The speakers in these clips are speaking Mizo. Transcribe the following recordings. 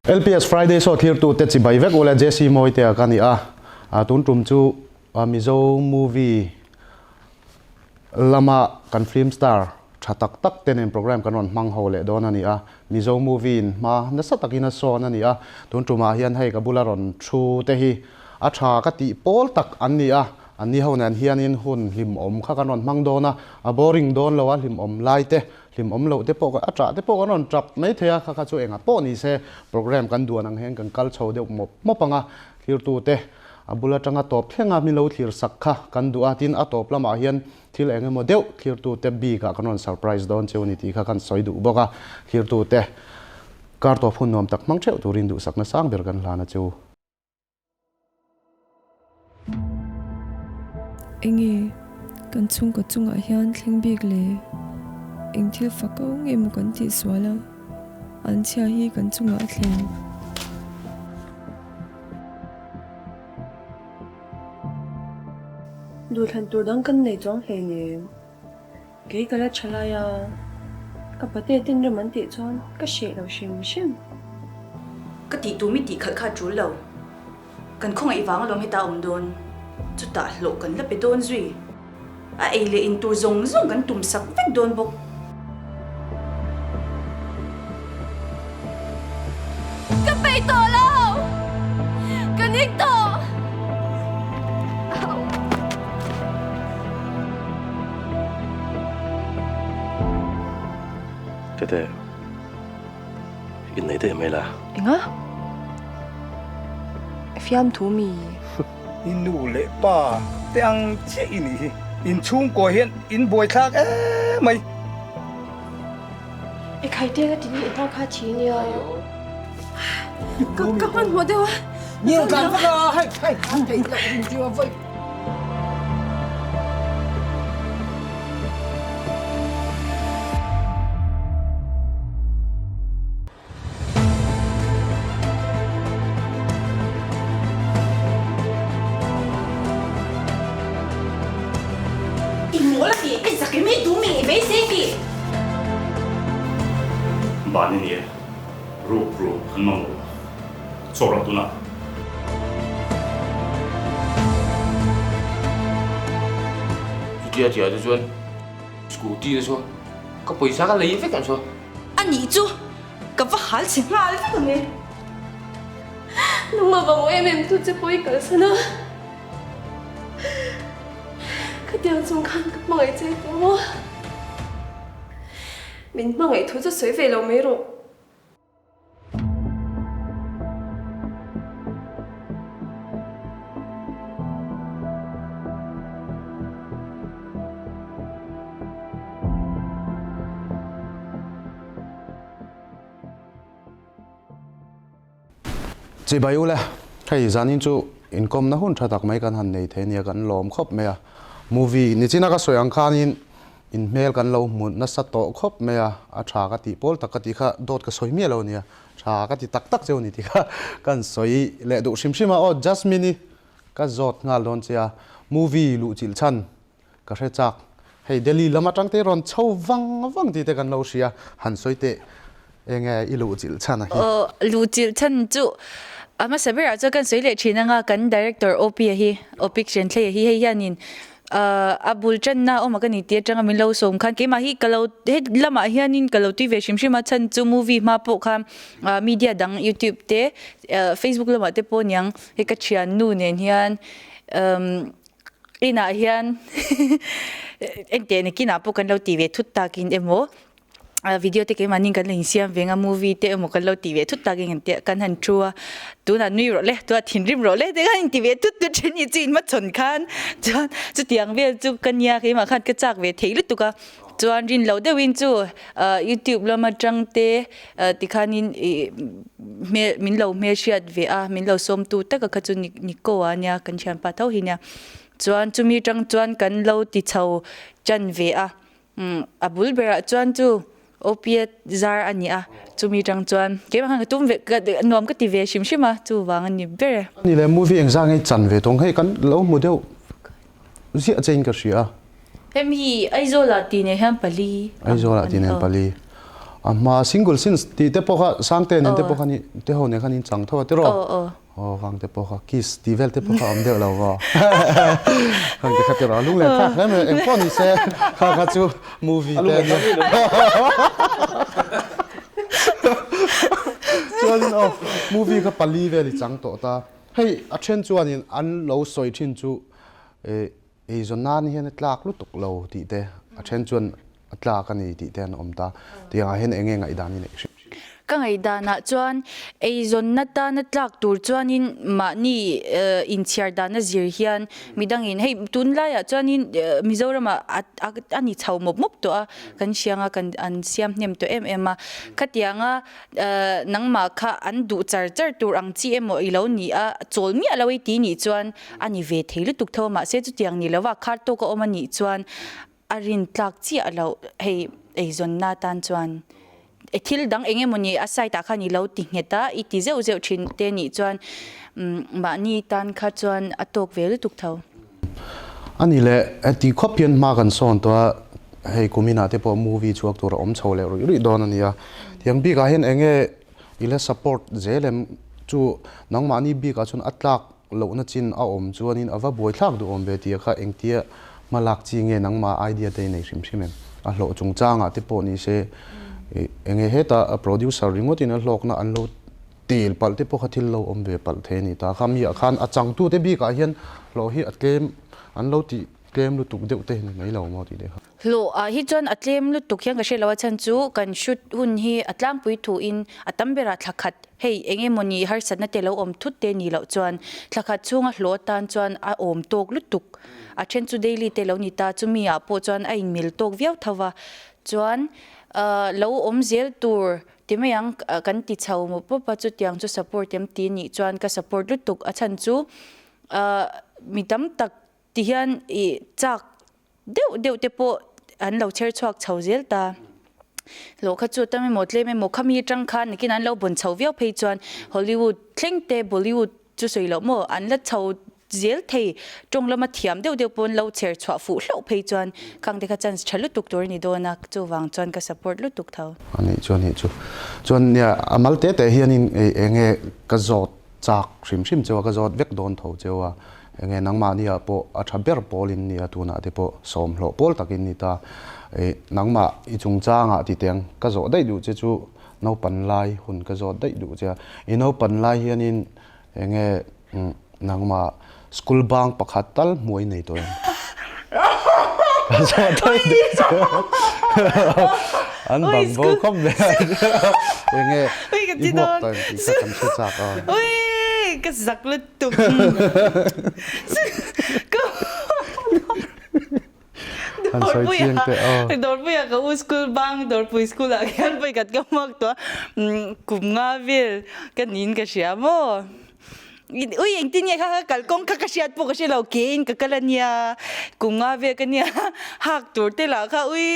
LPS Friday Show thlirtute chibai vek ula Jesse Mawitea ka ni a, tun tum chu Mizo movie lama kan film star tha tak tak te nen program kan rawn hmang ho leh dawn a ni a, Mizo movie in hma nasa takin a sawn a ni a, tun tumah hian hei ka bula rawn thu te hi a tha ka tih pawl tak an ni a, an ni ho nen hianin hun hlimawm kha kan rawn hmang dawn a, a boring dawn lo a hlimawm lai te Hlimawm loh te pawh a ṭah te pawh kan rawn ṭap mai thei a, kha kha chu engah pawh ni se program kan duan ang hian kan kal chho deuh mawp mawp ang a, thlirtute a bul aṭanga tawp thleng a milo thlir sak kha kan duh a, tin a tawp lamah hian thil eng emaw deuh thlirtute bikah kan rawn surprise dawn cheu a ni tih kha kan sawi duh bawk a, thlirtute kar tawp hun nuam tak hmang ṭheuh turin duhsakna sang ber kan hlan a chu. Enge kan chhungkaw chungah hian thleng bik le? Eng thil fak ko nge maw kan tih sual a, an chhia hi kan chungah a thleng. Duhthlan tur dang kan nei chuang hleinem. Kei ka la tha lai a, ka pate ten rem an tih chuan ka hreh lo hrim hrim. Ka tih tum i tih khalh kha a tul lo. Kan khawngaih vang alawm heta awm dawn. Chutah hlawh kan la pe dawn zui. A ei leh in tur zawng zawng kan tum sak vek dawn bawk. Ka peih tawh lo! Ka ning tawh! Tete, innei daih mai la. Enga? Fiamthu mi? I nu leh pa te ang chiah i nih hi. Inchhungkua hian in buaithlak em mai. I khai te ka ti ni hma kha thi nia. Ka ka hman hmawh deuh a. Nil tlan vak a hei hei an theih loh in tiu a vawi. I mawl a ti, i zak em i duh mi i beisei ti. Ban i ni e, ruk ruk kan mamawh lo. Chawk rawh tunah. Chutia tia te chuan scooty te chuan ka pawisa ka lei vek ang chuan. A nih chu ka va hal chhe nghal vek ang e. Nangmah vang em em tu che pawh i kalsan a. Khatiang chung khan ka hmangaih che tih maw? Min hmangaih thu chu sawi ve lo mai rawh. Chibai ule, hei zanin chu inkawmna hun tha tak mai kan han nei thei nia kan lawm khawp mai a. Movie nichina ka sawi ang khanin in hmel kan lo hmu nasa tawh khawp mai a, a tha ka tih pawl tak ka tih kha dawt ka sawi miah lo nia, tha ka ti tak tak cheu ni tih kha kan sawi leh duh hrim hrim a. Aw Jasmine-i ka zawt nghal dawn che a, movie luhchilh chhan Ka hre chak. Hei Delhi lam atang te rawn chho vang vang tih te kan lo hria. Han sawi teh enge i luhchilh chhan a hi? Aw, luhchilh chhan chu a hmasa berah chuan kan sawi leh thin anga kan director OP-a hi, Opik Hrianthleia hi hei hianin a bul tanna awm a ka ni tih atanga min lo sawm khan keimah hi ka lo he lamah hianin ka lo tui ve hrim hrim a chhan chu movie hma pawh khan media dang youtube te facebook lamah te pawh niang hei ka thiannu nen hian Inah hian engteh nakinah pawh kan lo tih ve thut takin emaw video te keimahni kan lo insiam ve ang a movie te emaw kan lo tih ve thut takin kan tia kan han thu a tunah nui rawh le tunah thinrim rawh le te khan inti ve thut thut thin ni chu inhmachhawn khan chuan chutiang vel chu ka nia keimah khan ka chak ve thei lutuk a chuan rin loh deuhin chu youtube lam atang te tikhanin ih hmel min lo hmelhriat ve a min lo sawmtu taka kha chu Nico a nia kan thianpa tho hi nia chuan chumi atang chuan kan lo ti chho tan ve a a bul berah chuan chu OPA zar a ni a chumi atang chuan keimah khan ka tum ve ka nuam ka ti ve hrim hrim a chuvang a ni ber e. Ani leh movie engzah nge chan ve tawng hei kan lo hmu deuh ziah che in ka hria. Hemi hi Aizawlah tih nen hian pali. Aizawlah tih nen pali. A hma single sins tih te pawh kha Sangte nen te pawh khan te ho nen khan in chang tho a tiraw? Aw khang te pawh kha kiss tih vel te pawh kha awm deuh lo maw? Khang te kha tiraw lunglen thlak hle mai engpawh ni se kha kha chu movie te ania. Chuanin aw movie kha pali vel i chang tawh ta. Hei a then chuanin an lo sawi thin chu Eizawn nan hian a tlak lutuk lo tih te, a then chuan a tlak a ni tih te an awm ta. Tiangah hian eng nge ngaihdan i neih hrim hrim? Ka ngaihdanah chuan eizawnna tana tlak tur chuanin mahni inchhiar dana zir hian midangin hei tunlaiah chuanin Mizoramah a ni chho mawp mawp tawh a, kan hrianga kan an siam hnem tawh em em a. Khatianga nangmah kha an duh char char tur ang chi emaw i lo ni a, chawl miah lo i ti nih chuan A ni ve thei lutuk tho a, mahse chutiang ni lova khar tawk a awm a nih chuan a rin tlak chiah loh hei eizawnna atan chuan e thil dang eng emaw ni a side ah khan i lo ti nghet a, i ti zeuh zeuh thin te nih chuan mahni tan kha chuan a tawk ve lutuk tho. A ni le, heti khawp hian hma kan sawn tawh a, hei kuminah te pawh movie chhuak tur a awm chho leh ruih ruih dawn a ni a, tiang bikah hian eng nge i la support zel em chu nangmahni bikah chuan a tlak lohna chin a awm chuanin a va buaithlak duh awm ve tih kha engtia hma lak chi nge nangmah idea te i nei hrim hrim em? A hlawh chungchangah te pawh ni se enge heta a producer ringawtin a hlawkna an lo tel palh te pawh kha thil lo awm ve palh thei a ni ta kha mi ah khan a changtute bikah hian hlawh hi a tlem an lo tih tlem lutuk deuh te ni mai lo maw tih te kha. Hlawh ah hi chuan a tlem lutuk hian ka hre lo a chhan chu kan shoot hun hi a tlangpui thu in a tam berah thla khat hei eng emawni harsatna te lo awm thut te ni loh chuan thla khat chhunga hlawh atan chuan a awm tawk lutuk a then chu daily te lo ni ta chumi ah pawh chuan a in mil tawk viau tho va chuan ah lo awm zel tur ti mai ang kan ti chho mawp mawp a chutiang chu support em ti nih chuan ka support lutuk a chhan chu ah mi tam tak ti hian ih chak Deuh deuh te pawh an lo chher chhuak chho zel ta. Hlawh kha chu tam emaw tlem emaw khami atang khan nikin an lo bawn chho viau phei chuan Hollywood thleng te Bollywood chu sawi loh maw an la chho zel thei tawng lama thiam deuh deuh pawn lo chher chhuah fuh hlauh phei chuan khang te kha chance tha lutuk tur a ni dawn a chuvang chuan ka support lutuk tho. A nih chu a nih chu. Chuan nia a mal te te hianin eng nge ka zawt chak hrim hrim cheu a ka zawt vek dawn tho cheu a. Enge nangmahniah pawh a tha ber pawlin nia tunah te pawh sawmhlawh pawl takin ni ta. Ih nangmah i chungchangah ti teng ka zawh daih duh che chu naupan lai hun ka zawt daih duh che a. I naupan lai hianin enge nangmah school bang pakhat tal hmuai nei tawh em? Ka zawh daih duh che a. An bang bo khawp mai a. Enge i hmuak tawh em tih kha kan hre chak a. Ka zak lutuk. An sawi chiang teh aw. Dawrpuia ka u school bang Dawrpui school ah khian vawikhat ka hmuak tawh a, kum nga vel ka niin ka hria maw. Ui engtin nge kha kha kalkawng kha ka hriat pawh ka hre lo kein ka kal ania kum nga vel ka nia hak tur te lah kha ui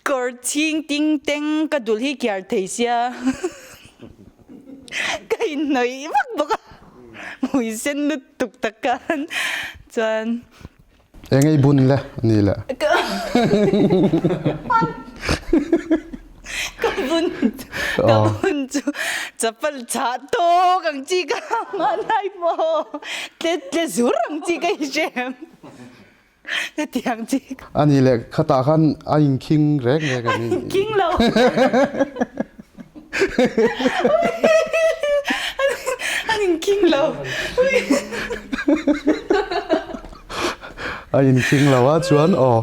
kawr chhing ting teng ka dul hi kiar thei sia. Ka inhnawih vak bawk a, hmui sen lutuk tak khan chuan. Eng ei bun le a ni le. Ka bun ka bun chu chapal chah tawk ang chi ka hmanlai pawh tle tle zur ang chi ka i hrem. Hetiang chi. A nih leh khatah khan a inkhing rek rek a ni. Inkhing lo. An inkhing lo. A inkhing lo a chuan aw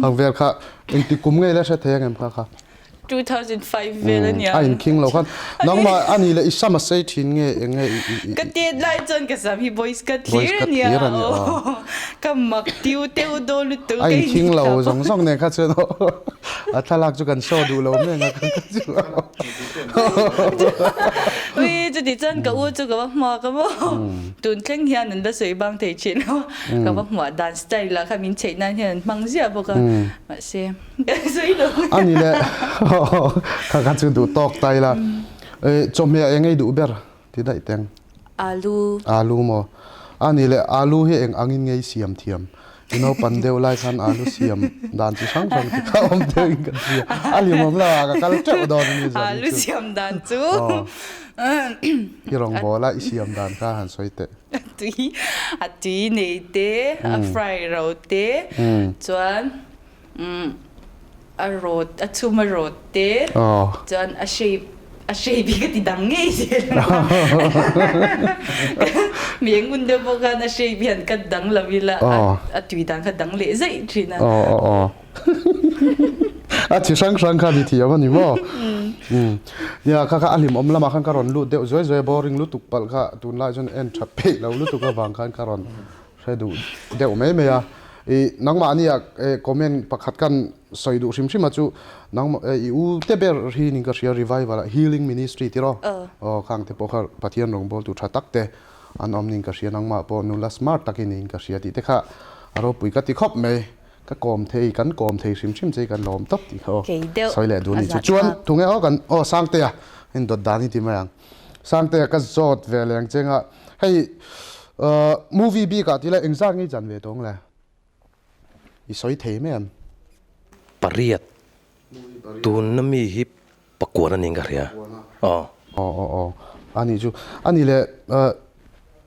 hang vel kha engti kum ngei la hre thei ang em kha kha. 2005 vel a nia. A inkhing lo khan. Nangmah a nih leh i sam a sei thin nge eng nge i. Ka tet lai chuan ka sam hi boys cut hlir a nia. Ka mak tiu teuh dawn lutuk. A inkhing lo zawng zawng nen kha chuan a thlalak chu kan show duh lo mai ang a kha chu. Ui chuti chuan ka u chu ka va hmuak a maw. Tun thleng hian an la sawi bang thei thin lo. Ka va hmuah dan style ah kha min chheih nan hian an hmang ziah bawk a. Mahse. A ni le, kha kha chu duh tawk ta ila. Chawhmeh eng ei duh ber ti daih teng. Alu. Alu maw? A ni le, alu hi eng angin nge i siam thiam? I naupan deuh lai khan alu siam dan chi hrang hrang te kha awm deuh in kan hria. A hlimawm lo ah ka kal teuh dawn a ni zan Alu chu. siam dan chu. I rawngbawla i siam dan kha han sawi teh. A tui a tui nei te, a fry ro te, chuan a rawt a chhum a rawt te chuan a shape a shape hi ka ti dang ngei zel a mi eng hun deuh pawh khan a shape hian ka dang lo ila a tui dan kha dang leh zaih thin a. A chi hrang hrang kha ni thiam a ni maw? Nia kha kha a hlimawm lamah khan ka rawn lut deuh zuai zuai a boring lutuk palh kha tunlai chuan en tha peih lo lutuk avang khan ka rawn hre duh deuh mai mai a. I nangmahni ah comment pakhat khan sawi duh hrim hrim a chu nangmah i u te ber hi ning ka hria revival ah healing ministry tiraw aw khang te pawh kha Pathian rawngbawltu tha tak te an awm ning ka hria nangmah pawh nula smart tak i niin ka hria tih te kha a ropui ka ti khawp mai. Ka kawm thei, kan kawm thei hrim hrim che i kan lawm tawp tih kha aw. Kei deuh Sawi leh duh a ni chu. zah Chuan thlak. tunge aw kan aw Sangtea in dawt dan hi ti mai ang. Sangtea ka zawt ve leng cheng a, hei movie bik ah tila engzat nge i chan ve tawng le? I sawi thei mai em? Pariat tun na mi hi Pakuan a ning ka hria. Aw. Aw aw aw. A nih chu. A nih leh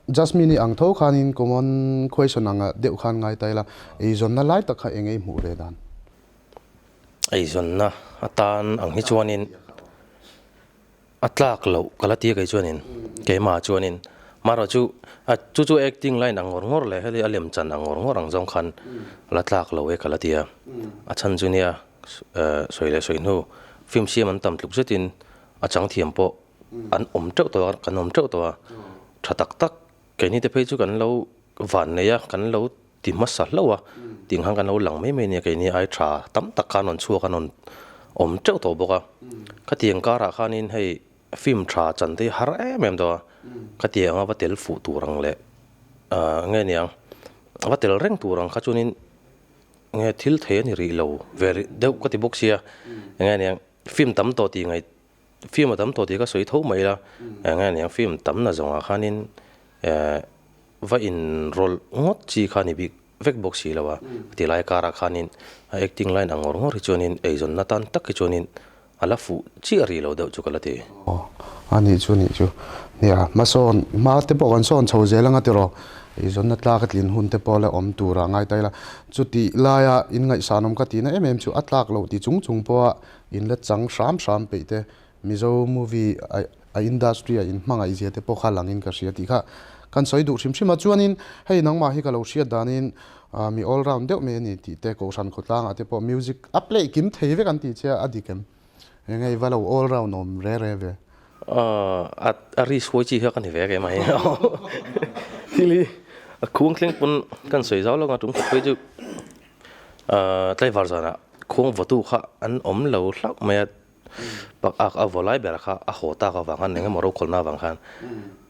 Jasmine i ang tho khanin common question anga deuh khan ngai ta ila, eizawnna lai tak kha eng ei hmuh ve dan? Eizawnna atan ang hi chuanin a tlak loh ka la ti a kei chuanin, keimah chuanin. Marawh chu chu chu acting line ang ngawr ngawr leh heti a lemchan ang ngawr ngawr ang zawng khan la tlak lo e ka la ti a. A chhan chu nia sawi leh sawi hnu film siam an tam tluk zetin a chang thiam pawh an awm teuh tawh a kan awm teuh tawh a tha tak tak keini te phei chu kan lo van nei a kan lo ti hmasa hlauh a tih ang khan kan lo lang mai mai a nia keini ai tha tam tak khan rawn chhuak a rawn awm teuh tawh bawk a khatiang karah khanin hei film tha chan te hi har em em tawh a khatiang a va tel fuh tur ang leh nge niang va tel reng tur ang kha chuanin Nge thil thei a ni rih lo ve rih deuh ka ti bawk sia enge aniang film tam tawh tih ngaih film a tam tawh tih ka sawi tho mai la enge aniang film tam na zawngah khanin eh va in rawlh ngawt chi kha ni bik vek bawk si lo a ti lai karah khanin a acting line ang ngawr ngawr hi chuanin eizawnna tan tak hi chuanin A la fuh chiah rih lo deuh chu ka la ti. Aw, a nih chu nih chu. Nia, hmasawn, hma te pawh kan sawn chho zel anga tiraw? Eizawnna tlak a tlin hun te pawh la awm tur ah ngai ta ila. Chutih laia in ngaihsanawm ka tihna em em chu a tlak loh ti chung chung pawha in la chang hram hram peih te, Mizo movie a industry a in hmangaih zia te pawh kha langin ka hria tih kha kan sawi duh hrim hrim a. Chuanin hei nangmah hi ka lo hriat danin mi all round deuh mai a ni tih te Kohhran khawtlangah te pawh music a play kim thei vek an tih che a, a dik em? Eng nge i va lo all round awm re re ve? A a ri suai chi kha ka ni ve keimah hi. Thil hi a khuang thleng pawn kan sawi zau lo ang a tum khat phei chu tlaivar zanah khuang vawtu kha an awm lo hlauh mai a. Pak a a vaw lai ber kha a haw tak avang khan engemaw rokhawlna avang khan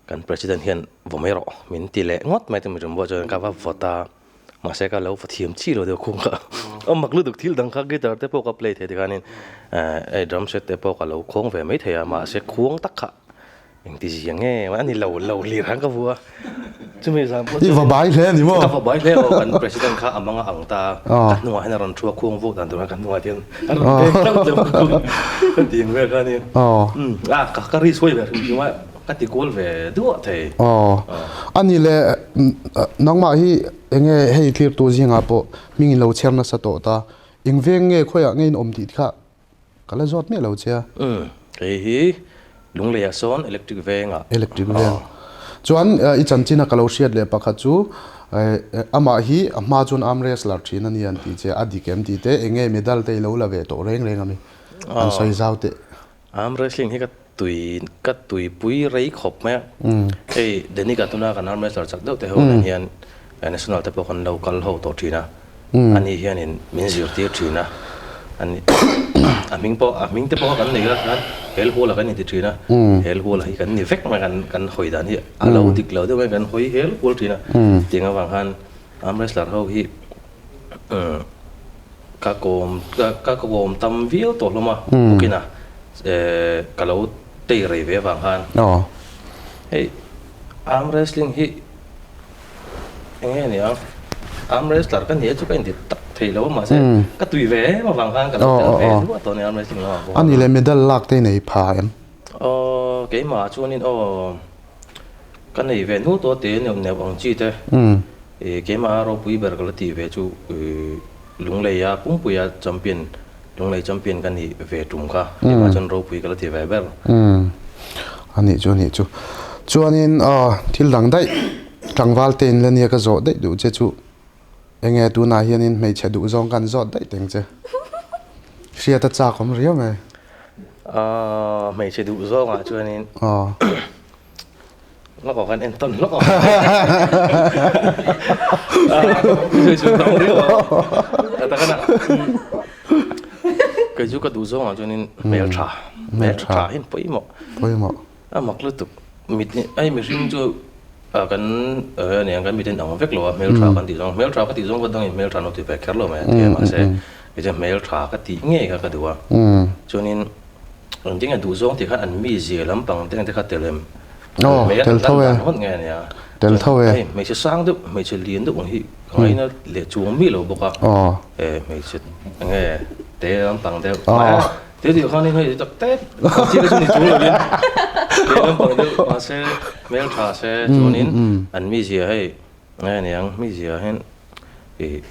kan president hian vaw mai rawh min ti leh ngawt mai tumi tumbuah chuan ka va vawt a mahse ka lo vaw thiam chi lo deuh khung kha a mak lutuk thil dang kha guitar te pawh ka play thei tikhanin eh drum set te pawh ka lo khawng ve mai thei a mahse khuang tak kha Engti zia nge a ni lo lo lir han ka vu a chumi zan pawh I va bai hle a ni maw? Ka va bai hle aw kan president kha a mang a ang ta a ka hnungah hian a rawn thu a khuang vuk dan tur khan ka hnungah hian a rawn pek hlauh hlauh a khuang ka ti ang vel kha a ni a ka ri suai ve hrim hrim a ka ti kual ve duah thei. Aw a ni le nangmah hi enge hei thlir tu zingah pawh hming in lo chher nasa tawh ta eng veng nge khawiah nge in awm tih kha Ka la zawt miah lo che a. Umm, kei hi Lungleiah sawn electric vengah. Electric veng. Chuan i chanchin a ka lo hriat leh pakhat chu amah hi a hma chuan arm wrestler thin a ni an tih che a dik em tih te eng nge medal te i lo la ve tawh reng reng a mi an sawi zau teh. Arm wrestling hi ka tui ka tuipui rei khawp mai a. Hei Denika tuna kan arm wrestler chak deuh te ho nen hian national te pawh kan lo kal ho tawh thin a. Ani hianin min zirtir thin a. Ani a hming pawh a hming te pawh kan nei la khan hel huala kan inti thin a. Hel huala hi kan ni vek mai kan kan hawi dan hi a lo dik lo deuh mai kan hawi hel hual thin a. Tiang avang khan arm wrestler ho hi Ka kawm ka kawm tam viau tawh hlawm a bawkin a ka lo tei rei ve avang khan hei arm wrestling hi eng nge ni ang? Arm wrestler ka nia chu ka inti tak thei lo a mahse ka tui ve em avang khan ka lo tel ve luah tawh a ni arm wrestling lamah pawh. A ni le medal lak te i nei pha em? Aw keimah chuanin aw ka nei ve hnu tawh te neuh neuh ang chi te ih keimah a ropui ber ka la tih ve chu ih Lungleia Pumpuia champion Lunglei champion ka nih ve tum kha keimah chuan ropui ka la ti ve ber. A nih chu a nih chu. Chuanin aw thil dang daih tlangval te in la nia ka zawh daih duh che chu enge tunah hianin hmeichhe duh zawng kan zawt daih teng che. Hriat a chak awm riau mai. Aw hmeichhe duh zawngah chuanin aw. Lawk awk an en tawn lawk awk. Kei chu ka duh zawngah chuanin hmel tha. Hmel tha hi pawimawh. Pawimawh. A mak lutuk. Mit ai mihring chu kan aniang kan mit in ang vek lo a hmel tha kan tih zawng hmel tha ka tih zawng ka dangin hmel tha an lo ti ve kher lo mai a tia mahse kei chuan hmel tha ka tih ngei kha ka duh a. Chuanin Engtin nge duh zawng tih khan an mizia lampang te te kha tel em? Aw, tel tho e. Hawt nge ania. Tel tho e. Hei, hmeichhe sang deuh, hmeichhe lian deuh ang hi ka ngaina leh chuang mi lo bawk a. Aw. E, hmeichhe nge te lampang deuh. Aw. Te tih khan hei tak te chi te chu ni chung lovin te lampang deuh mahse hmeltha se chuanin an mizia hei Nge aniang mizia hian i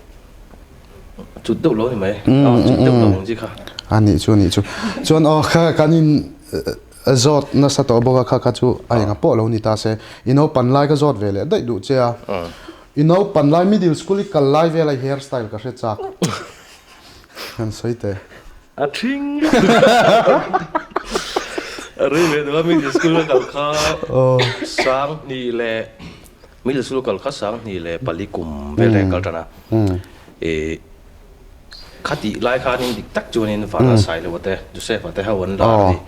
cut deuh lo ni mai a cut deuh lo ang chi kha. A nih chu a nih chu. Chuan aw kha kan in zawt nasa tawh bawk a kha kha chu a enga pawh lo ni ta se. I naupan lai ka zawt ve leh daih duh che a. I naupan lai middle school i kal lai vel a i hair style ka hre chak. Han sawi teh. A thing a rei ve deuh a middle school ka kal kha sang hnih leh Middle school kal kha 2004 kum vel reng kal tan a. I khatih lai khanin dik tak chuanin Vana Sailoa te, Joseph-a te ho an lar a ni.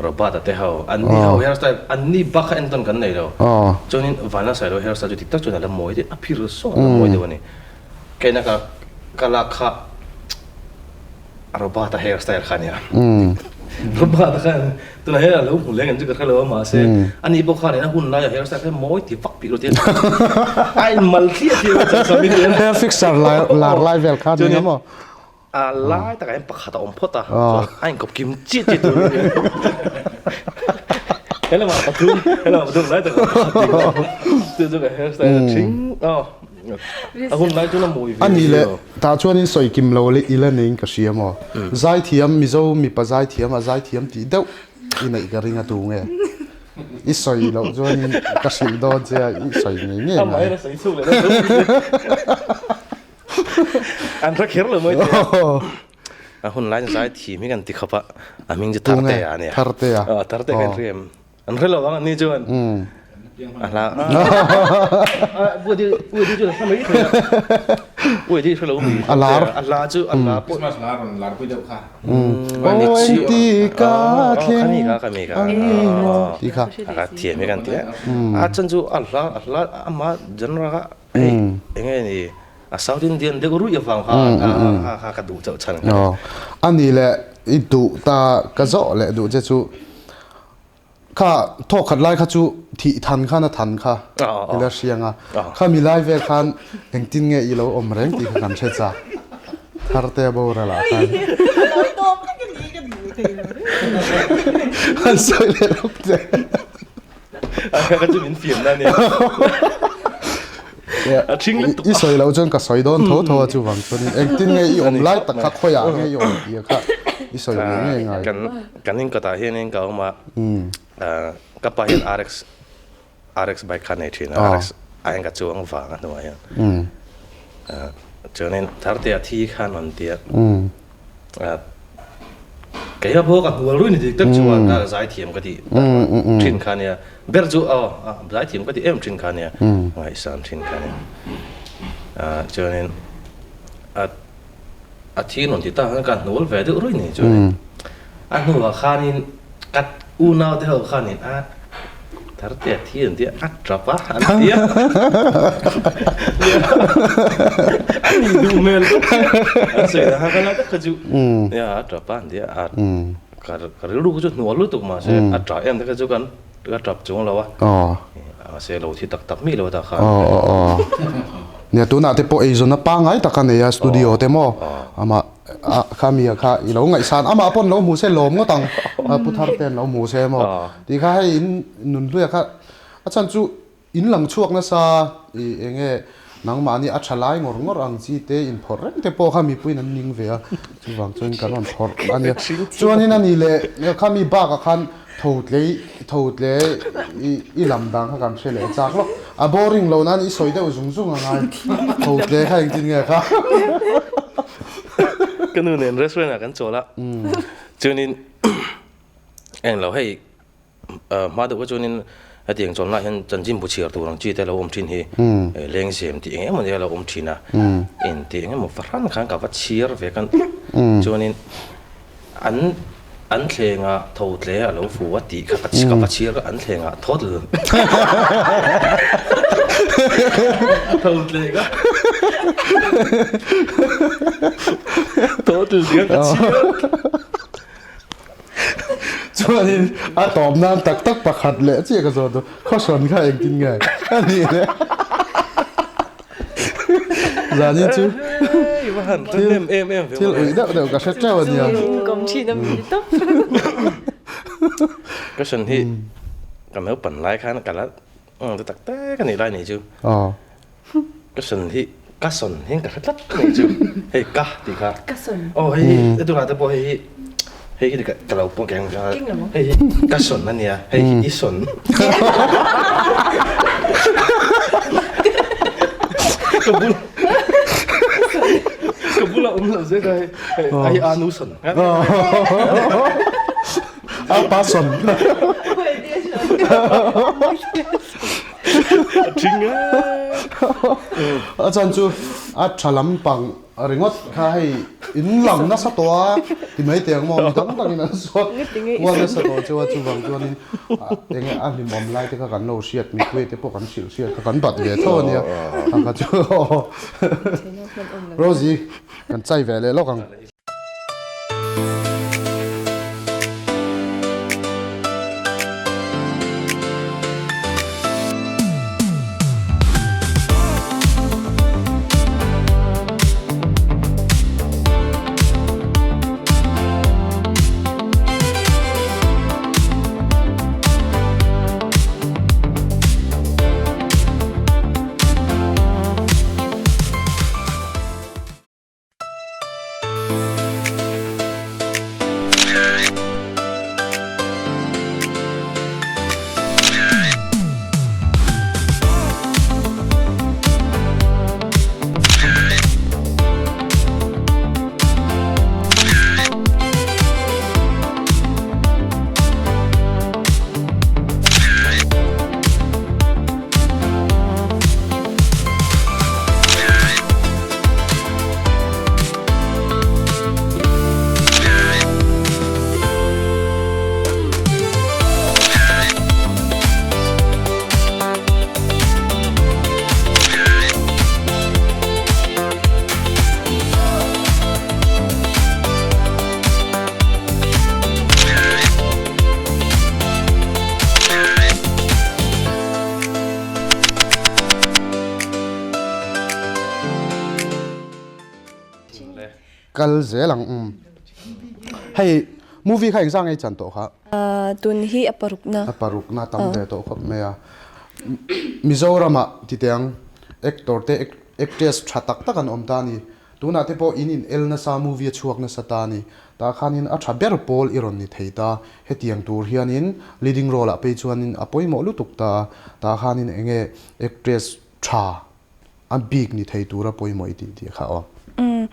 Robert-a te ho, an ni ho hairstyle, an ni bak kha entawn kan nei lo. Chuanin Vana Sailoa hairstyle chu dik tak chuan a la mawi deuh, a phir sawt a la mawi deuh a ni. Keina ka ka lak kha Robert-a hairstyle kha a nia. Robert-a khan tunah hian a lo hmu leng em chu ka hre lo a mahse ani pawh khan a hun laia hairstyle kha mawi ti vak bik lo tia a inmal thliah thliah a chang chang in Hair fixer lar lai vel kha ni maw? A lai takah hian pakhat a awm phawt a chuan a inkawp kim chiah chiah tur a ni. He lamah pathum he lamah pathum lai takah pakhat tih kha chu chu ka hairstyle a thing a. A hun lai chuan a mawi ve A nih leh tah chuan in sawi kim lo leh ila neiin ka hria maw? Zaithiam Mizo mipa zaithiam a zaithiam tih deuh i neih ka ring a tu nge? I sawi loh chuanin ka hrilh dawn che a i sawi ngei ngei mai. Amah hian a sawi chhuk leh dawn An hre kher lo mai thei a. A hun lai chuan zaithiam hi kan ti khawp a, a hming chu Thartea a nia. Thartea. Aw Thartea kan hria em? An hre lo ang an ni chuan. A hla. Ui chu hla mai thei a. Ui chu hre lo mi. A lar. A hla chu a hla pawh. Christmas lar rawn lar pui deuh kha. Aw engti ka thleng. Khami kha khami kha. Ti kha. A thiam hi kan ti a. A chan chu a hla a hla ama genre kha hei enge ni a South Indian deuh ruih avang kha kha ka duh chauh chhan kha. Ani leh i duh ta ka zawh leh duh che chu Kha thawk khat lai kha chu thih than khan a than kha i la hriang a, kha mi lai vel khan engtin nge i lo awm reng tih kha kan hre chak. Tharte a boral ah khan. Han sawi leh lawk che. Kha kha chu min fiam na nia. A thing lutuk. I sawi loh chuan ka sawi dawn tho tho a chuvang chuanin engtin nge i awm lai tak kha khawiah nge i awm tih kha i sawi ngei ngei ngai. Kan kan in kawtah hianin ka awm a, ka pa hian RX RX bike kha a nei thin a, RX a hian ka chuang vang a hnuah hian. Chuanin Thartea thi khan rawn ti a, Kei a bawk a hnual ruih ni dik tak chuan a zaithiam ka tih thin kha nia. Ber chu aw zaithiam ka tih em thin kha nia. Ngaihsan thin kha nia. Chuanin a a thi rawn ti ta khan ka hnual ve deuh ruih ni chuanin a hnuah khanin ka unau te ho khanin a Tharte a thi an tia a tap a an tia a ni duh hmel bawk sia an sawi dan kha ka la tak kha chu nia a tap a an tia a ka ka rilru kha chu hnual lutuk mahse a tah em te kha chu kan ka tap chung lo a mahse lo thi tak tak mi lo ta khan. Nia tunah te pawh eizawnna pangngai tak a nei a studio te maw amah kha mi kha i lo ngaihsan amah pawn lo hmu se lawm ngawt ang pu thar te an lo hmu se maw tih kha hei in nunhluia kha a chhan chu in lang chhuak nasa i enge nangmahni a tha lai ngawr ngawr ang chi te in phawrh reng te pawh kha mipuiin an ning ve a chuvang chuan kan rawn phawrh a nia chuanin a ni leh khami bakah khan Tho tlei, tho tle i i lam dan kha kan hre leh chak lawk. A boring lo nan i sawi deuh zung zung a ngai. Tho tle kha engtin nge kha? Ka nu nen restaurant ah kan chawl a, chuanin englo hei hma deuh kha chuanin hetiang chawl nah hian chanchin bu chhiar tur ang chi te a lo awm thin hi lengzem tih eng emaw ni a lo awm thin a, intih eng emaw fahran khan ka va chhiar ve kan chuanin An an thlengah tho tle a lo fu a tih kha ka va chhiar ka an thlengah thawt lo. Tho tle ka thawt lo tih kha ka chhiar. Chuanin a tawp nan tak tak pakhat leh chiah ka zawt a, khawhrawn kha engtin nge a nih le? Zanin chu thil uih deuh deuh ka hre teuh a nia. Question hi ka naupan lai khan ka la ti tak tak a nih lai nih chu. Question hi ka sawn hian ka hre tlat mai chu hei ka tih kha. Aw hei hi tunah te pawh hei hi hei hi ka lo pawh keng hei hi ka sawn a nia hei hi i sawn. Ka bul ka bula awm lo zet a hei hei a nu sawn. A pa sawn. A chan chu a tha lampang ringawt kha hei in lang nasa tawh a ti mai teh ang maw mi dang dangin an sawn kual nasa tawh chu a chuvang chuanin enge a hlimawm lai te kha kan lo hriat mipui te pawh kan hrilh hriat kha kan bat ve tho ania a kha chu Rosie kan chai ve leh lawk ang. Kal zel ang um. Hei movie kha engzah nge i chan tawh kha? Tun hi a parukna. A parukna tam ve tawh khawp mai a. Mizoramah titeng actor te actress tha tak tak an awm ta a ni. Tunah te pawh in in el nasa movie a chhuak nasa ta a ni. Tah khanin a tha ber pawl i rawn ni thei ta. Hetiang tur hianin leading role ah phei chuanin a pawimawh lutuk ta a. Tah khanin enge actress tha a bik ni thei tura pawimawh i tih tih kha aw. Umm.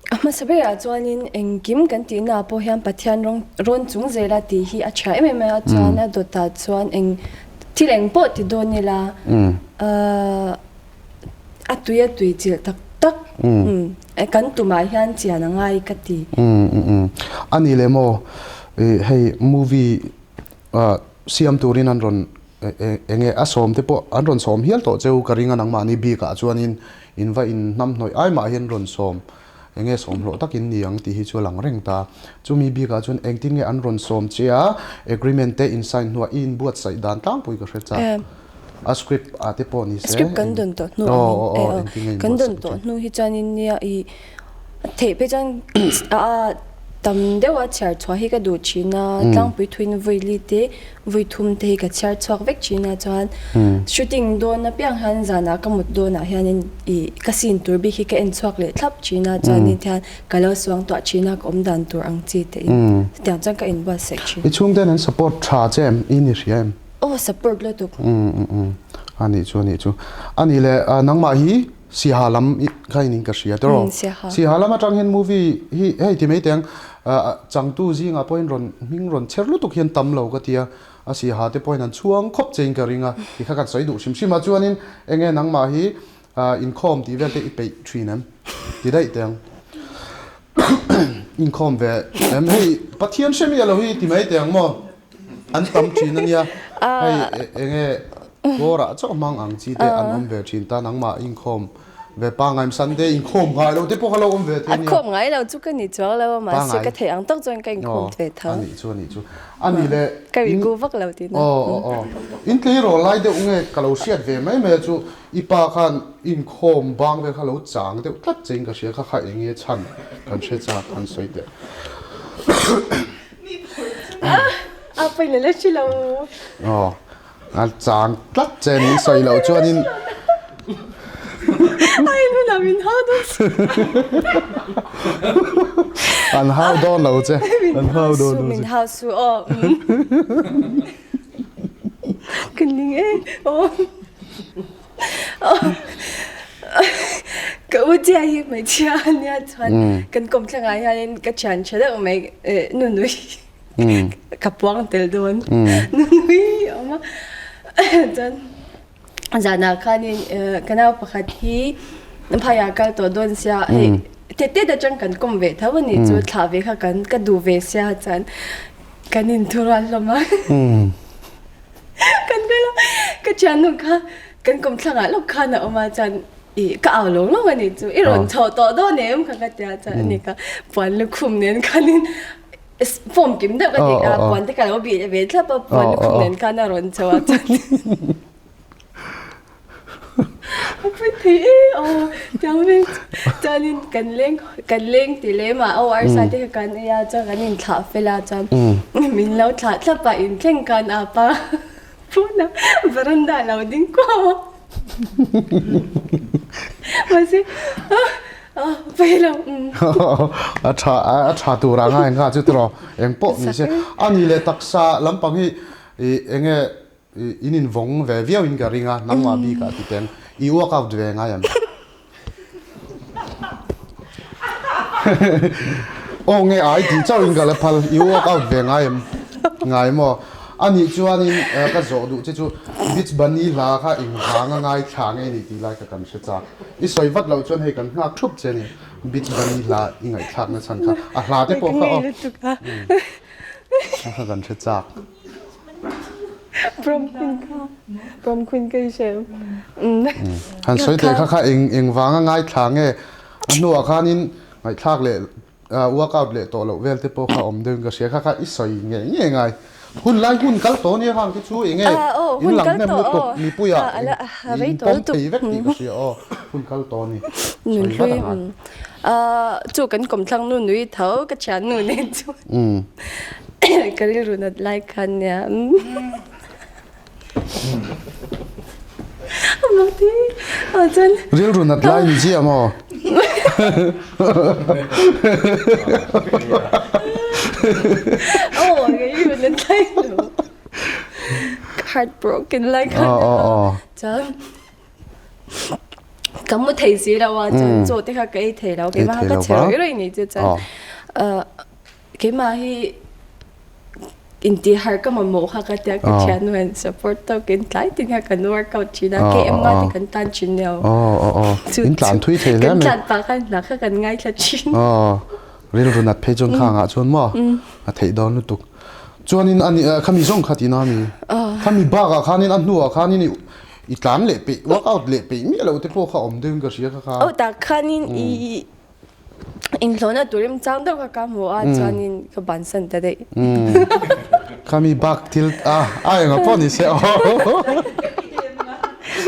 A hmasa berah chuanin engkim kan tihnaah pawh hian Pathian rawng rawn chung zela tih hi a tha em em a, chuan a dawtah chuan eng thil eng pawh ti dawn ila ahh a tui a tui chilh tak tak kan tumah hian chian a ngai ka ti. Umm. A ni leh maw hei movie siam turin an rawn enge a sawm te pawh an rawn sawm hial tawh cheu ka ring a nangmahni bikah chuanin in va in hnamhnawih ai mah hian rawn sawm enge sawm hlawh tak in ni ang tih hi chu a lang reng ta. Chumi bikah chuan engtin nge an rawn sawm che a agreement te in sign hnuah i inbuatsaih dan tlangpui ka hre chak. A script ah te pawh ni se. Script kan dawn tawh hnu angin eh kan dawn tawh hnu hi chuanin nia i theih phei chuan a tam deuh a chhiar chhuah hi ka duh thin a tlangpui thuin vawi li te vawi thum te hi ka chhiar chhuak vek thin a chuan shooting dawn apiang hian zanah ka mut dawnah hianin i ka scene tur bik hi ka en chhuak leh thlap thin a chuanin tihian ka lo suang tuah thin a ka awm dan tur ang chi te in chutiang chuan ka inbuatsaih thin. I chhungten an support tha che em i ni hria em? Aw support lutuk. Umm umm umm a nih chu a nih chu. A nih leh nangmah hi Siaha lam kha in ka hria tiraw? Umm Siaha. Siaha lam atang hian movie hi hei ti mai teng changtu zingah pawhin rawn hming rawn chher lutuk hian tam lo ka tia a Siaha te pawhin an chhuang khawp che in ka ring a ti kha kan sawi duh hrim hrim a chuanin enge nangmah hi inkhawm tih vel te i peih thin em? Ti daih teng. Inkhawm ve em hei Pathian hre miah lo hi ti mai teng maw? An tam thin a nia, hei enge kawrah chauh hmang ang chi te an awm ve thin ta nangmah inkhawm ve pangngai Sunday inkhawm ngai lo te pawh kha lo awm ve thei a nia. A khawm ngai lo chu ka ni chuang lo a mahse ka theih ang tawk chuan ka inkhawm ve tho. A nih chu a nih chu. A nih le. Ka riku vak lo tihna. Aw aw aw. In tleirawl lai deuh nge ka lo hriat ve mai mai a chu i pa khan inkhawm bang vel kha lo chang deuh tlat che in ka hria kha kha enge chhan kan hre chak an sawi teh. A pawina la hre lo. Aw, a chang tlat che ni sawi loh chuanin. Ai hmunah min hau dawn si. An hau dawn lo che. An hau dawn lo che. Min hau su aw. Ka ning e aw. Ka u tia hi hmeichhia a nia chuan kan kawmthlangah hianin ka thian tha deuh mai nunui ka puang tel dawn nunui a awm a chuan zanah khanin ka nau pakhat hi phaiah kal tawh dawn sia hei tete atang kan kawm ve tho a nih chu thlah ve kha kan ka duh ve sia chuan kan inthurual hlawm a. Kan kal a, ka thiannu kha kan kawmthlangah lawk khan a awm a chuan ih ka au lawng lawng a ni chu i rawn chhoh tawh dawn em kha ka tia chuan ani kha puan lukhum nen khanin form kim deuh ka ti a puan te ka lo bih ve thlap a puan lukhum nen khan a rawn chho a chuan A pawi thei e aw tiang vel chu chuanin kan leng kan leng ti lem a aw arsa te kha kan ei a chuan kan inthlah fel a chuan min lo thlah thlap a inthleng khan a pa phun a veranda a lo ding kuau a mahse a pawi lo a tha a tha tur ang a engah chu tiraw engpawh ni se a ni leh taksa lampang hi ih enge In invawng ve viau in ka ring a, nangmah bik ah ti teng. I work out ve ngai em? Aw nge ai tih chauh in ka la phal, i work out ve ngai em? Ngai maw? A nih chuanin ka zawh duh che chu Beach Bunny hla kha engvang a ngaithla nge ni tih lai kha kan hre chak. I sawi vat loh chuan hei kan nghak thup che ni. Beach Bunny hla i ngaihthlak na chhan kha a hla te pawh kha aw. Kha kan hre chak. Prom queen kha prom queen ka i hrem. Han sawi teh kha kha eng eng vanga ngaithla nge a hnuah khanin ngaihthlak leh workout leh tawh loh vel te pawh kha awm deuhin ka hria kha kha i sawi ngei ngei ngai. Hun lai hun kal tawh nia khang te chu eng nge in lang hnem lutuk mipuiah in pawm thei vek tih ka hria aw hun kal tawh a ni sawi vat ang a. Chu kan kawmthlang nu nui tho ka thian nu nen chuan. Ka rilru nat lai khan nia. Mati a chuan. Rilru nat lai ni chiah maw? Aw ka rilru nat lai lo. Ka heartbroken lai khan. Chuan ka mu thei si lo a chuan chaw te kha ka ei thei lo keimah kha ka chhe rawih rawih ni chu chuan Keimah hi intihharh ka mamawh kha ka tia ka thian hian support tawkin tlai tin kha kan workout thin a KM nga te kan tan thin nio. In tlan thui thei hle mai. Kan tlan pah khan hna kha kan ngaithla thin. Rilru nat phei chuan khangah chuan maw a theih dawn lutuk. Chuanin ani khami zawng kha tina mi. Khami bakah khanin a hnuah khanin i tlan leh peih workout leh peih miah loh te pawh kha awm deuhin ka hria kha kha. Aw tak khanin i Inhlawhna tur remchang deuh kha ka hmu a chuanin ka bansan ta daih. Khami bak thil a a enga pawh ni se aw.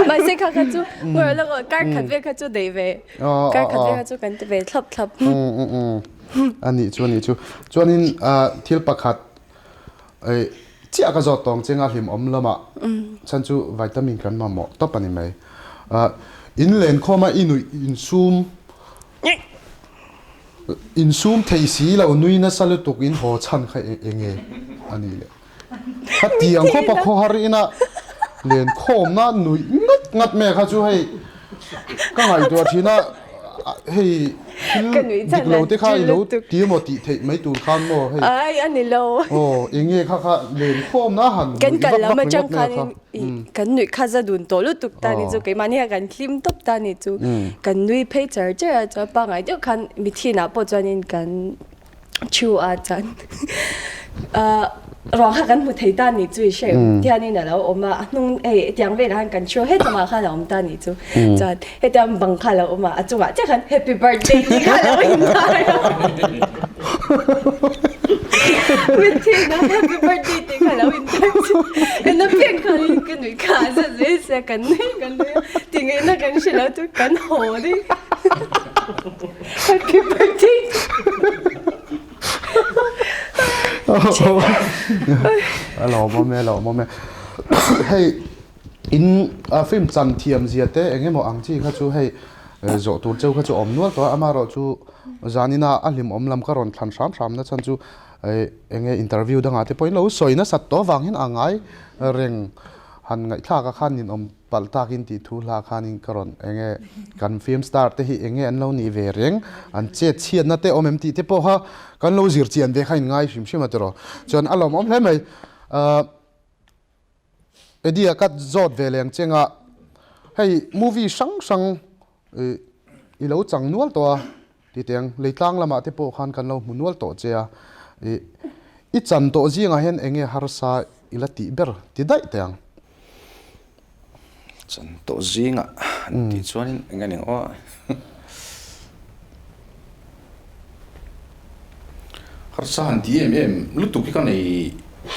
Mahse kha kha chu ngawih lo ngawih kar khat vel kha chu deih ve. Kar khat vel kha chu kan ti ve thlap thlap. A nih chu a nih chu. Chuanin thil pakhat chiah ka zawt tawng chenga hlim awm lamah chhan chu vitamin kan mamawh tawp a ni mai. In lenkhawma i nuih insum Insum thei si lo nui nasa lutuk in haw chhan kha enge a nih le. Khatiang khawpa khawhar ina len khawmna nuih ngat ngat mai kha chu hei ka ngaihtuah thin a, hei thil dik lo te kha i lo ti emaw tih theih mai tur khan maw hei. Ai a ni lo. Aw enge kha kha len khawmna han nuih vak vak ringawt mai kha. Kan nuih kha za dun tawh lutuk ta ni chu keimahni kha kan hlim tawp ta ni chu kan nui phei char char a chuan pangngai deuh khan mithinah pawh chuanin kan thu a chuan ruang kha kan hmu thei ta ni chu i hre tianin a lo awm a a hnung hei hetiang velah khan kan thu a hetlangah khan a awm ta ni chu chuan hetiang bang kha a lo awm a a chungah chiah khan happy birthday tih kha a lo intar a. Mitthina happy birthday tih kha lo intar chu en apiang khan in ka nuih kha a zat zel sia kan nui kan nui a ti ngaihna kan hre lo chu kan haw daih happy birthday A lawmawm e a lawmawm e hei in film chan thiam zia te eng emaw ang chi kha chu hei zawh tur cheu kha chu awm nual tawh a amaherawh chu Zanina a hlimawm lam ka rawn thlan hram hram na chhan chu eng nge interview dangah te pawhin lo sawi nasat tawh avangin a ngai reng han ngaihthlak a khan ninawm palh takin tih thu hla khanin ka rawn eng nge kan film star te hi eng nge an lo nih ve reng an chet chhiatna te awm em tih te pawh kha kan lo zir chian ve kha in ngai hrim hrim a tiraw chuan a lawmawm hle mai. Eddie-a ka zawt ve leng cheng a, hei movie hrang hrang i lo chang nual tawh a ti teng, leitlang lamah te pawh khan kan lo hmu nual tawh che a, i chan tawh zingah hian eng nge harsa i la tih ber ti daih teh ang. Chan tawh zingah tih chuanin eng nge ni aw. Harsa han ti em em lutuk hi ka nei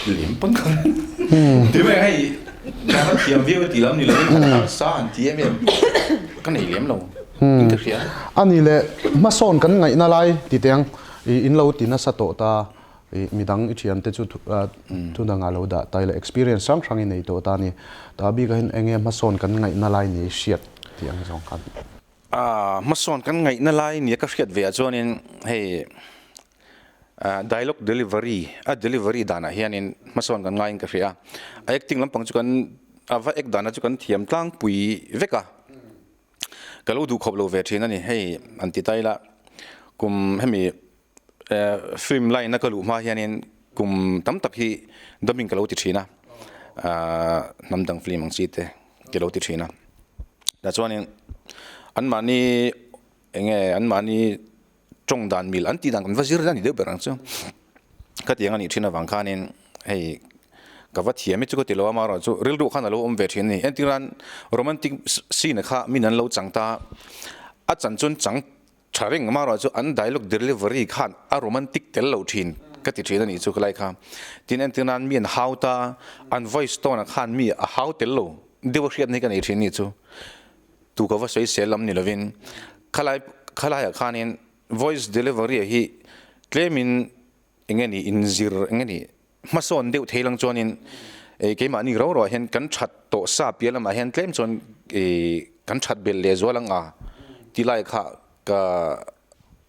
lem pawn ka ring. Ti mai hei ka la thiam viau tih lam ni lovin harsa han ti em em ka nei lem lo in ka hria. A ni le hmasawn kan ngaihna lai ti teh ang i in lo ti nasa tawh ta i midang i thiante chu thu dangah lo dah ta ila experience hrang hrang i nei tawh ta a ni. Tah bikah hian eng nge hmasawn kan ngaihna lai ni hriat tih ang zawng khan. Hmasawn kan ngaihna lai nia ka hriat ve ah chuanin hei dialogue delivery a delivery danah hianin hmasawn kan ngaiin ka hria a, a acting lampang chu kan a va act dana chu kan thiam tlangpui vek a, ka lo duhkhawp lo ve thin a ni hei an ti ta ila kum hemi film line a ka luh hma hianin kum tam tak hi dubbing ka lo ti thin a, hnam dang film ang chi te ka lo ti thin a, tah chuanin anmahni eng nge anmahni tawng dan mil an tih dan kan va zir a ni deuh ber ang chu ka tiang a nih thin avang khanin hei ka va thiam hi chu ka ti lo a amaherawhchu rilru khan a lo awm ve thin a ni entir nan romantic scene kha min an lo chang ta a chan chuan chang Tha reng amaherawh chu an dialogue delivery khan a romantic tel lo thin ka ti thin a nih chu ka lai kha. Tin entir nan mi an hau ta, an voice tone ah khan mi a hau tel lo deuh a hriatna hi ka nei thin a nih chu. Tu ka va sawi sel lam ni lovin khalai khalaiah khanin voice delivery ah hi tlemin eng nge ni inzir eng nge ni Hmasawn deuh thei lang chuanin keimahni ro ro ah hian kan that tawh sa piah lamah hian tlem chuan kan that belh leh zual ang a ti lai kha ka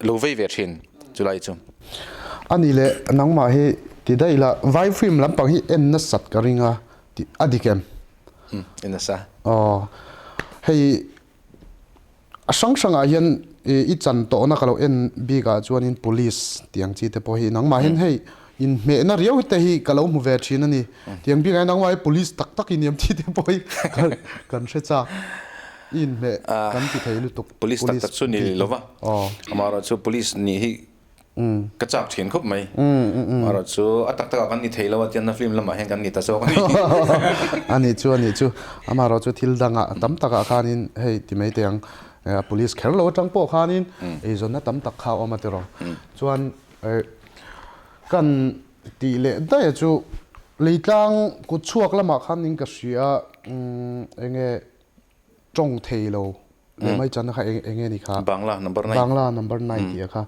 lo vei ve thin chulai chu. A nih leh nangmah hi ti daih la vai film lampang hi en nasat ka ring a tih a dik em? En nasa. Aw hei A hrang hrangah hian i chan tawhna ka lo en bikah chuanin police tih ang chi te pawh hi nangmah hian hei inhmehna riau te hi ka lo hmu ve thin a ni. Tiang bikah hian nangmah hi police tak tak i niam tih te pawh hi kan hre chak. I inhmeh kan ti thei lutuk. Police tak tak chu ni lo va. Amaherawhchu police nih hi Ka chak thin khawp mai. Erawh chu a tak takah kan ni thei lo a tianna film lamah hian kan ni ta zawk a ni. A nih chu a nih chu. Amaherawh chu thil dangah tam takah khanin hei ti mai teh ang police kher lo atang pawh khanin eizawnna tam tak kha a awm a tiraw. Chuan kan tih leh daih a chu leitlang kut chhuak lamah khan in ka hria eng nge. Tawng thei lo leh mai channa kha eng nge ni kha? Bangla number nine. Bangla number nine tih a kha.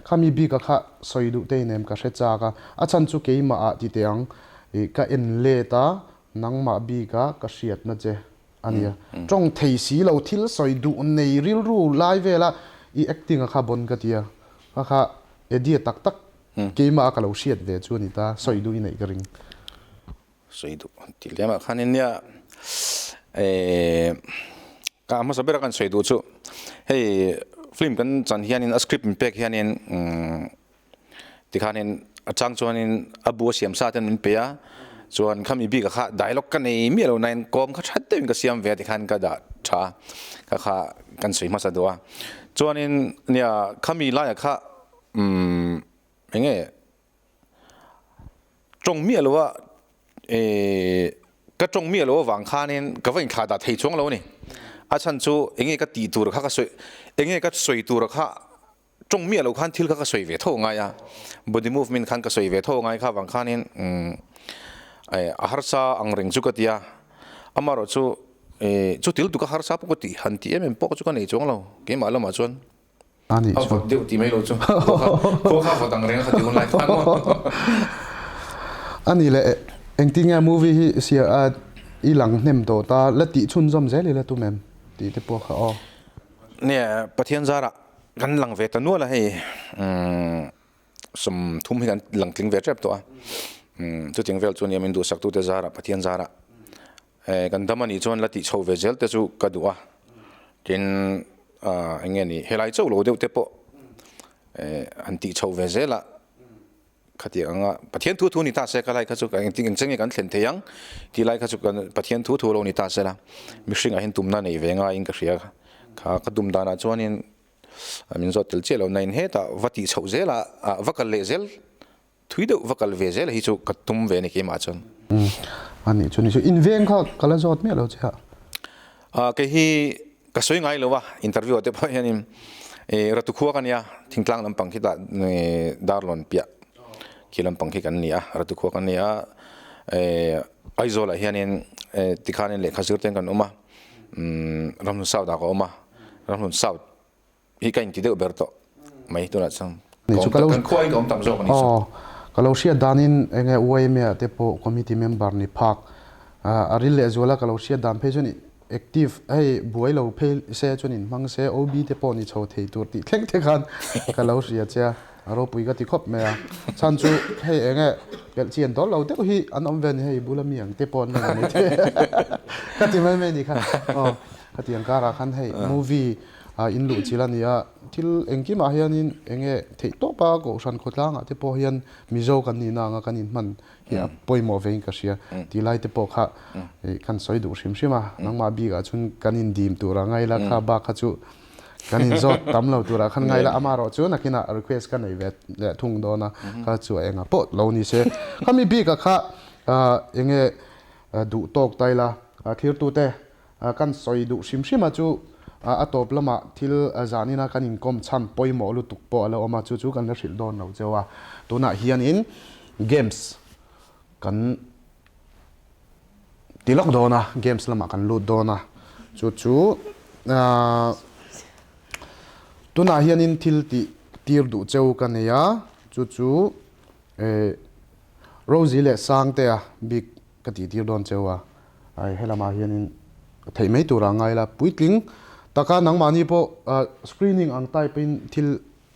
Khami bik a kha sawi duh te inem ka hre chak a. A chhan chu keimah ah ti teh ang i ka en let a, nangmah bik a ka hriatna che a nia. Tawng thei si lo thil sawi duh nei rilru lai vela i acting a kha bon ka ti a. Kha kha Eddie tak tak keimah a ka lo hriat ve chu a ni ta, sawi duh i neih ka ring. Sawi duh an ti lem ah khanin nia eh ka hmasa ber a kan sawi duh chu hei film kan chan hianin a script min pek hianin umm tikhanin a chang chuanin a bu a siam sa ten min pe a chuan khami bik ah kha dialogue ka nei miah lo nain kawm kha that deuhin ka siam ve a tikhan ka dah tha a kha kha kan sawi hmasa duh a chuanin nia khami laiah kha umm eng nge. Tawng miah lo a eh ka tawng miah lo avang khanin ka va inthlah dah thei chuang lo a ni. A chhan chu enge ka tih tur kha ka sawi enge ka sawi tur kha tawng miah lo khan thil kha ka sawi ve tho ngai a, body movement khan ka sawi ve tho ngai kha avang khanin umm eh a harsa ang reng chu ka ti a, amaherawh chu eh chu til tuk a harsa pawh ka tih han tih em em pawh chu ka nei chuang lo keimah lamah chuan. A nih A chu. vawt deuh ti mai lo chu. Khua kha vawt ang reng a kha ti hun lai khan maw. A nih leh engtin nge movie hi sia a i lang hnem tawh ta la tih chhunzawm zel ila tum em tih te pawh kha aw. Nia Pathian zarah kan lang ve ta nual a hei 30 hi kan lang tling ve tep tawh a chutiang vel chu nia min duhsaktute zarah Pathian zarah Kan dam anih chuan la tih chho ve zel te chu ka duh a, tin eng nge ni helai chauh lo deuh te pawh han tih chho ve zel a, khatiang anga Pathian thu thu ni ta se ka lai kha chu engtin engchen nge kan thlen thei ang tih lai kha chu kan Pathian thu thu lo ni ta se la, mihring ah hian tumna nei ve ngaiin ka hria kha ka tum danah chuanin min zawt tel chiah lo nain hetah va tih chhoh zel a va kal leh zel Thui deuh va kal ve zel hi chu ka tum ve a ni keimah chuan. Umm a nih chu ni chu in veng kha ka la zawt miah lo che a. Ah kei hi ka sawi ngai lo a interview ah te pawh hianin eh Ratu khua ka nia thingtlang lampang khi tah eh Darlawn piah khi lampang khi kan ni a Ratu khua kan ni a eh Aizawl ah hianin eh tikhanin lehkha zir ten kan awm a umm Ramhlun South ah ka awm a Ramhlun South Hi ka inti deuh ber tawh mai tunah chuan ka awm kan khuain ka awm tam zawk a ni chu. Aw, ka lo hriat danin enge YMA ah te pawh committee member ni phak a ril leh zuala ka lo hriat dan phei chuan active hei buai lo phei se chuan in hmang se OB te pawh ni chho thei tur tih thleng te khan ka lo hria che a, a ropui ka ti khawp mai a. Chhan chu hei enge pelh chian dawl lo deuh hi an awm ve a ni hei bula mi ang te pawh an la ni mai thei ka ti mai mai a ni kha. Aw, khatiang karah khan hei movie A in luh chil a ni a, thil engkimah hianin eng nge theih tawp a, Kohhran khawtlangah te pawh hian Mizo kan nihna anga kan inhman hi a pawimawh vein ka hria tih lai te pawh kha kan sawi duh hrim hrim a, nangmah bikah chuan kan indim tur a ngai la, kha bak kha chu kan inzawt tam lo turah khan ngai la, amaherawh chu nakinah request ka nei ve leh thung dawn a, kha chu a engah pawh lo ni se. Khami bikah kha eng nge duh tawk ta ila thirtute Kan sawi duh hrim hrim a chu a tawp lamah thil zanina kan inkawm chhan pawimawh lutuk pawh a la awm a, chu chu kan la hrilh dawn lo cheu a. Tunah hianin games kan ti lawk dawn a, games lamah kan lut dawn a, chu chu tunah hianin thil tih tir duh cheu ka nei a, chu chu Rosie leh Sangtea bik Ka tih tir dawn cheu a, ai helamah hianin theih mai turah ngai la, puitling taka nangmahni pawh screening ang type in thil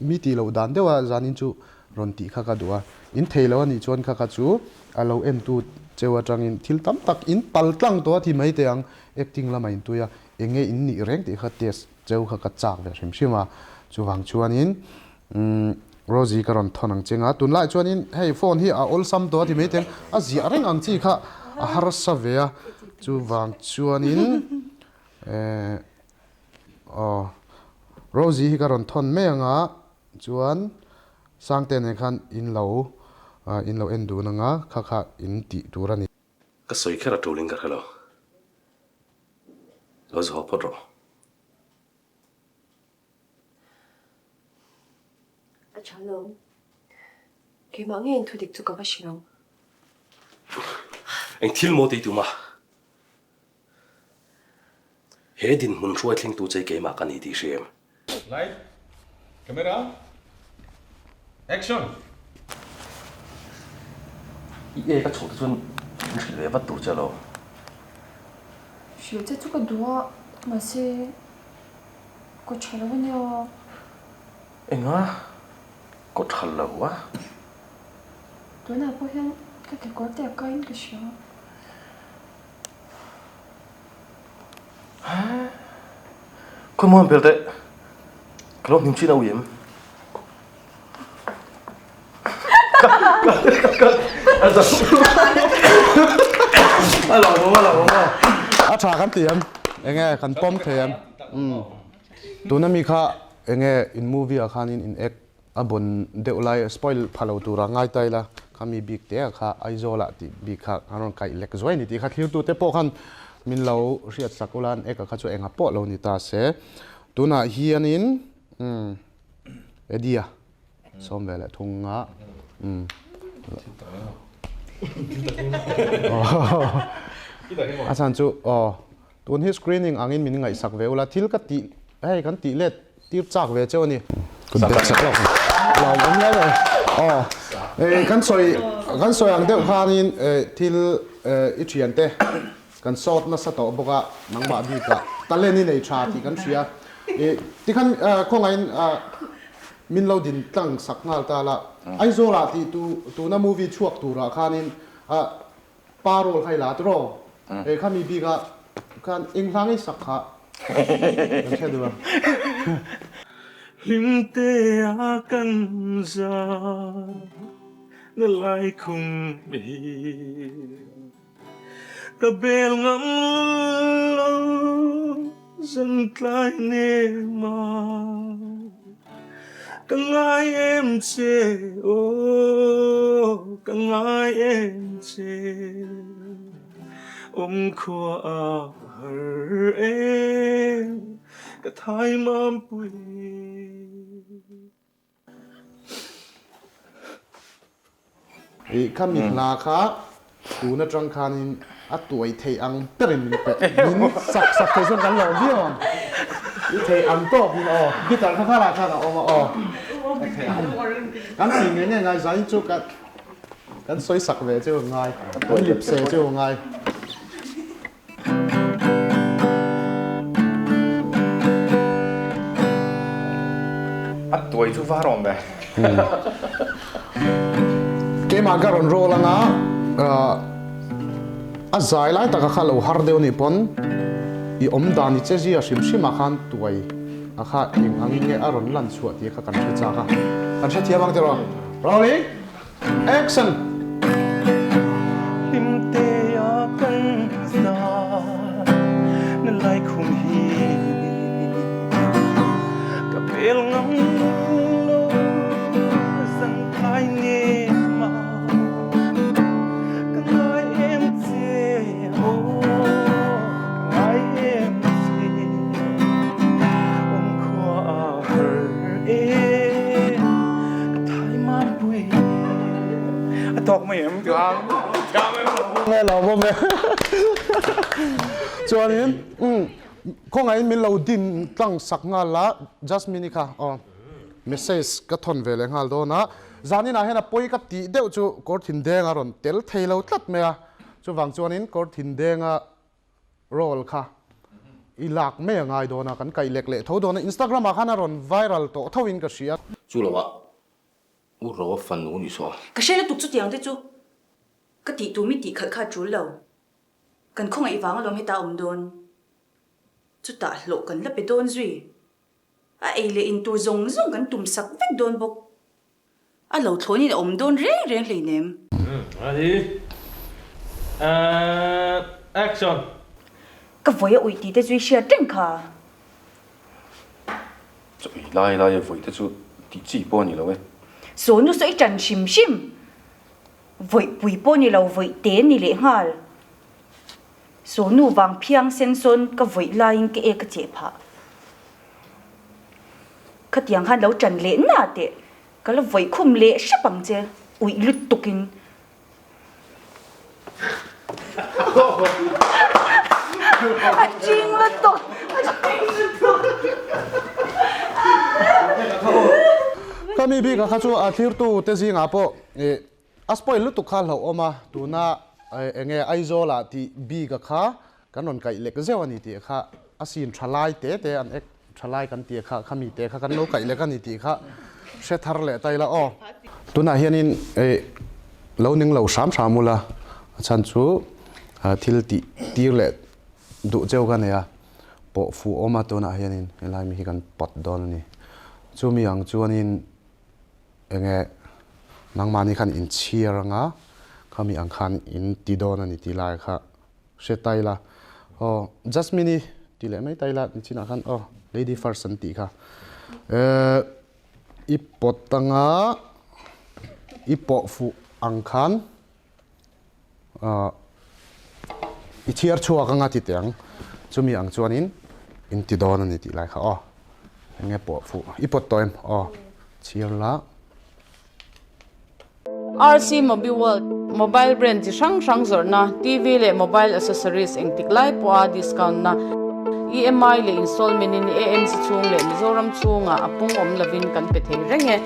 mi tih loh dan deuha zanin chu rawn tih kha ka duh a, in thei lo a nih chuan kha kha chu a lo entu cheu atangin thil tam tak in pal tlang tawh a ti mai teh ang, acting lamah in tui a, eng nge in nih reng tih kha test cheu kha ka chak ve hrim hrim a, chuvang chuanin Umm Rosie ka rawn thawn ang che nga, tunlai chuanin hei phone hi a awlsam tawh a ti mai teng, a ziah reng ang chi kha a harsa ve a, chuvang chuanin eh aw Rosie hi ka rawn thawn mai anga chuan Sangte nen khan in lo in lo en dun anga kha kha in tih tur a ni. Ka sawi kher a tulin ka hre lo, lo zaw phawt rawh. A tha lo. Keimah ngeiin thu dik chu ka va hrilh ang. Eng thil maw tei tum a? He dinhmun hruai thlengtu che keimah ka ni tih hria em? Light, camera, action! I e ka chhuah te chuan min hrilh ve vat tur che lo. Hrilh che chu ka duh a, mahse ka tha lo ania. Enga? Ka tha lo a? Tunah pawh hian ka kekawr te a kaiin ka hria. Khawi maw hmel teh ka lo hnim chin a ui em? A tha kan ti em? Enge kan pawm thei em? Tuna mi kha enge in movie ah khanin in act A bon deuh lai spoil pha lo tura ngai ta ila, kha mi bik te ah kha Aizawl ah tih bik kha an rawn kaih lek zuai a ni tih kha thlirtu te pawh khan min lo hriat sak ula an ek a kha chu engah pawh lo ni ta se. Tunah hianin umm Eddie-a sawm ve leh thung a umm a chhan chu aw Tun hi screening angin min ngaihsak ve ula, thil ka tih hei kan tih let tir chak ve cheu a ni. Kut bek sak lawk lo awm hle mai. Aw eh kan sawi kan sawi ang deuh khanin eh thil eh i thiante kan sawt nasa tawh bawk a, nangmah bikah talent i nei tha tih kan hria. Eh tikhan khawngaihin min lo din tlang sak nghal ta la. Aizawlah tih tu tuna movie chhuak turah khanin ah Pa role kha i la tiraw? He kha mi bik ah khan eng hla ngei sak kha kan hriat duh a. Hlimte a kan za na lai khum hi ka bel ngam lo zan tlai nem a. Ka ngai em che aw, ka ngai em che Awm khua a har em, ka thai mam pui. I kha mi hla kha tun atang khanin a tuai thei ang berin min pe min sak sak thei chuan kan lo viau ang i thei ang tawkin aw guitar kha kharah khan a awm a aw kan ti nge nge ngai zain chu kan kan sawi sak ve chu ngai kan lip se chu ngai. A tuai chu var awm ve. Keimah ka rawn roll anga a zai lai taka kha lo har deuh nih pawn i awm dan i che zia hrim hrim ah khan tuai a kha eng angin nge a rawn lan chhuah tih kha kan hre chak a, kan hrethiam ang tiraw? Rolling! Action! Hlimtea kan za na lai khum hi ka pel ngam lo zan tlai nem a ka ngai em che aw ka ngai em che awm khua a har em ka thai mam pui A tawk mai em tih ang. Nge lo bawm e. Chuanin khawngaihin min lo din tlang sak nghal la Jasmine i kha aw message ka thawn ve leh nghal dawn a. Zaninah hian a pawi ka tih deuh chu kawr thindenga rawn tel thei lo tlat mai a. Chuvang chuanin kawr thindenga role kha i lak mai a ngai dawn a, kan kaih lek leh tho dawn a, Instagram ah khan a rawn viral tawh tho in ka hria. Chu lo ah U Roa fanu ni saw. Ka hre lutuk chutiang te chu ka tih tur mi tih khalh kha a tul lo. Kan khawngaih vang alawm heta awm dawn. Chutah hlawh kan la pe dawn zui. A ei leh in tur zawng zawng kan tum sak vek dawn bawk. A lo thlawnin a awm dawn reng reng hleinem. Ready and action! Ka vawi a uih tih te chu i hriat reng kha. Chaw ei lai lai a vawi te chu tih chi pawh a ni lo e. Saw nu saw i ṭan hrim hrim. Vawi pui pawh ni lo vawi te ni leh nghal. Saw nu vang phiang sen sawn ka vawi laiin ka ek a cheh phah. Khatiang khan lo ṭan leh na teh, ka la vawi khum leh hrep ang che, uih lutukin. A ching lutuk. Ka mi bik a kha chu a thlirtu te zingah pawh a spoil lutuk kha hlauhawm a, tuna enge Aizawl ah tih bik a kha kan rawn kaih lek zeuh a ni tih kha a scene tha lai te te an act tha lai kan tih kha kha mi te kha kan lo kaih lek a ni tih kha hre thar leh ta ila aw. Tunah hianin lo ning lo hram hram ula a chhan chu thil tih tir leh duh cheu ka nei a, pawh fuh awm a tunah hianin helai mi hi kan pawt dawn a ni. Chumi ang chuanin enge nangmahni khan inchhiar anga khami ang khan in ti dawn a ni tih lai kha hre ta ila aw Jasmine-i tih leh mai ta ila nichinah khan aw lady first an tih kha eh i pawt anga i pawh fuh ang khan I chhiar chhuak anga ti teh ang, chumi ang chuanin in ti dawn a ni tih lai kha aw. Enge pawh fuh, i pawt tawh em? Aw, chhiar la. RC Mobiworld, Mobile brand chi hrang hrang zawrhna, TV leh mobile accessories engtik lai pawha discount na, EMI leh installment in AMC chhung leh Mizoram chhungah a pung awm lovin kan pe thei reng e.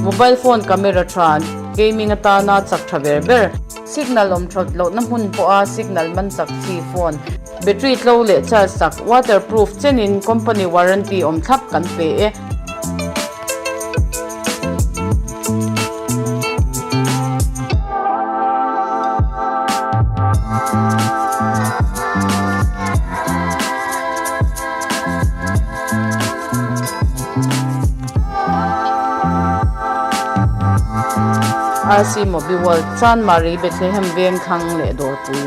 Mobile phone camera tha, gaming atana chak tha ber ber, signal awm that lohna hmun pawha signal man chak chi phone, battery tlo leh charge chak, waterproof chenin company warranty awm thlap kan pe e. RC Mobiworld, Chanmari, Bethlehem Vengthlang leh Dawrpui.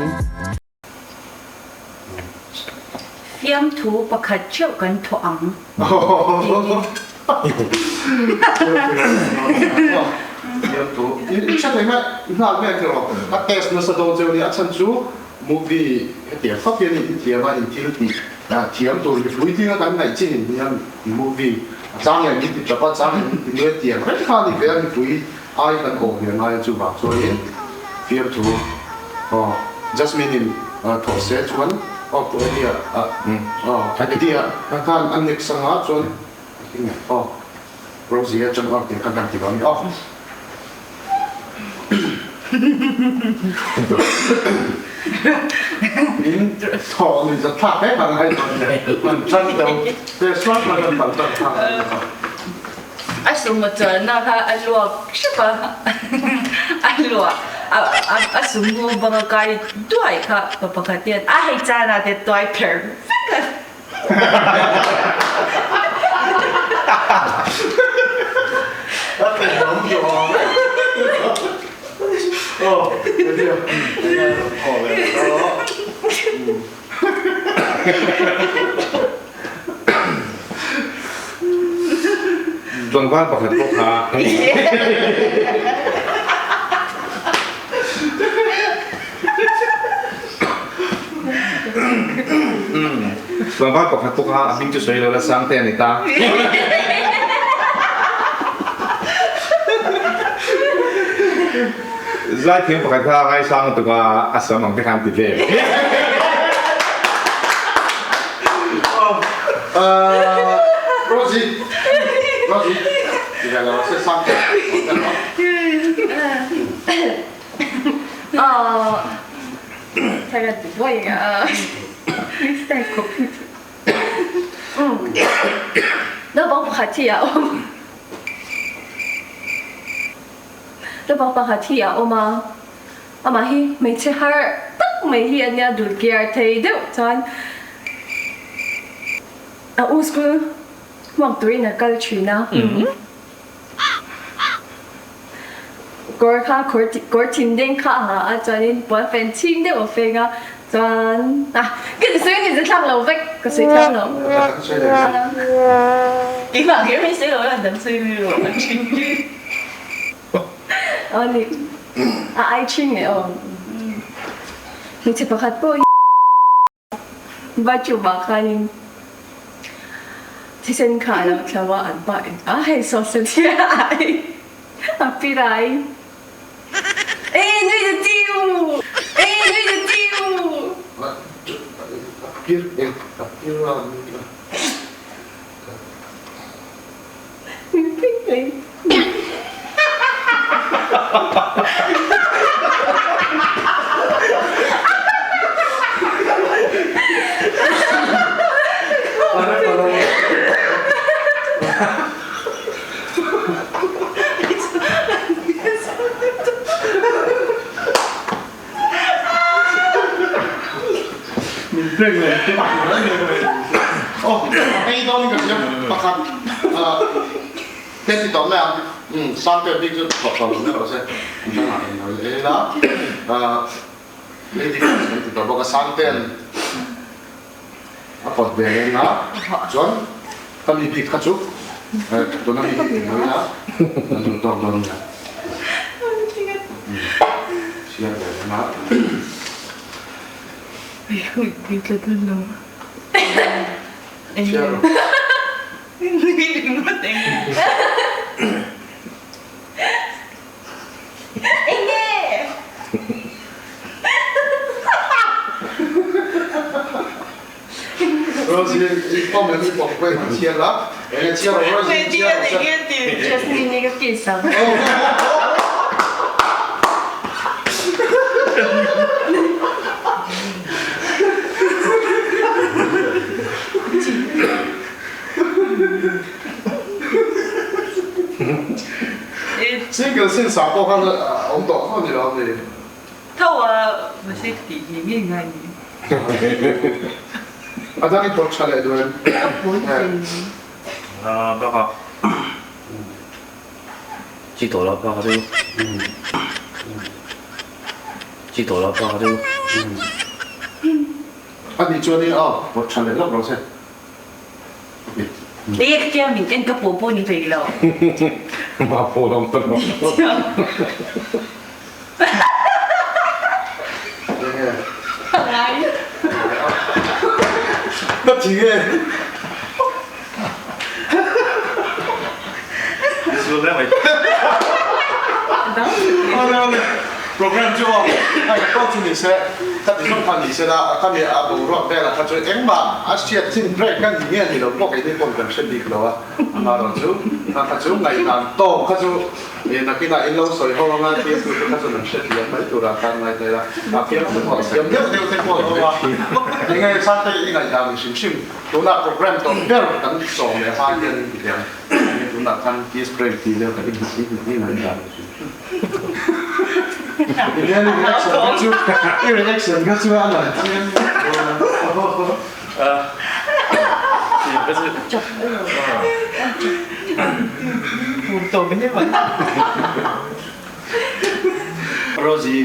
Fiamthu pakhat theuh kan thawh ang tiin. Fiamthu i hre thei mai, i nghak mek tiraw? Ka test nasa dawn cheu nia, a chhan chu movie hetiang fak hian in thiam a, in thil tih thiam tur mipui tlinga kan ngaih chin in hian movie a chang leh min ti tap a, chang leh min ti nui a tiang reng kha a ni ve a mipui ai kan awh ve ngai a chuvang chuanin fiamthu aw Jasmine in thawh se chuan aw pu Eddie a aw Eddie a khan a next anga chuan aw Rosie a chuan aw tih khan kan ti dawn aw. In thawh ni zat thlak hle kan ngai dawn che man tan deuh te sual sual kan pal tan thlak A sumo chuanna kha a luak hrep a, a luah a sumo banga kai duai kha pa pakhat hian a hei chana te tuai pher vek a. Tlangval pakhat pawh kha Tlangval pakhat pawh kha a hming chu sawi lo la Sangte a ni ta. Zaithiam pakhat kha ngaisang lutuk a, a sam ang te khan ti vel. Rosie, Rosie, ti ve lo se sang te. Thara ti buai a. Naupang pakhat hi a awm. Naupang pakhat hi a awm a, amah hi hmeichhe harh tak mai hi a nia dul kiar thei deuh chuan a u school hmuak turin a kal thin a. Kawr kha kawr thin deng kha a ha a chuanin puan fen chhing deuh a feng a chuan ah ka ti sawi ni thlak lo vek ka sawi thiam lo. Keimah kher mai sawi lo la dang sawi mai rawh a thin hi. Aw ni a ai thin nge aw. Thisen kha a lo thlo a, an pa in a hei sausage hi a ai a pirai. Ei nui ta tiu! Ei nui ta tiu! A pawt ve reng a, chuan ka mi bik kha chu tuna mi hi englo ila kan duh tawk dawn nia. Chhiar ve reng a. Chhiar rawh. Rosie i comment i pawh pawh in chhiar la enge chhiar rawh Rosie chhiar rawh Single sin sa pawh khan awm tawh khaw ni lo ni. Tho a mahse ka tih ngei ngei ngai ni. A dang i pawt tha leh duh em? Ka pawt ve. A bakah chi tawh lo bakah chu chi tawh lo bakah chu. A nih chuan i aw pawt tha leh lawk rawh se. Eng tia min en ka pawh pawh ni thei lo. Ma pawh lo ta lo. Ngai. Ka thi nge. Zu hle mai. Program chu aw hei pawh chu ni se ka ti zawng kha ni se la ka mi a boruak velah kha chu engmah a hriat chin break ka ni nge ni lo pawh keini pawn kan hre bik lo a amaherawh chu kha kha chu ngaihdan tawp kha chu nakinah in lo sawi ho anga thil tu te kha chu an hre thiam mai turah khan ngai thei a a fiamthu pawh a siam deuh deuh te pawh an awm a enge sante i ngaihdan ni hrim hrim tunah program tawp ber kan sawm leh hma hian in ti thiam enge tunah khan kiss break tih vel kha i ngaihdan ni hrim hrim. I reaction kha chu a lan chiang Rosie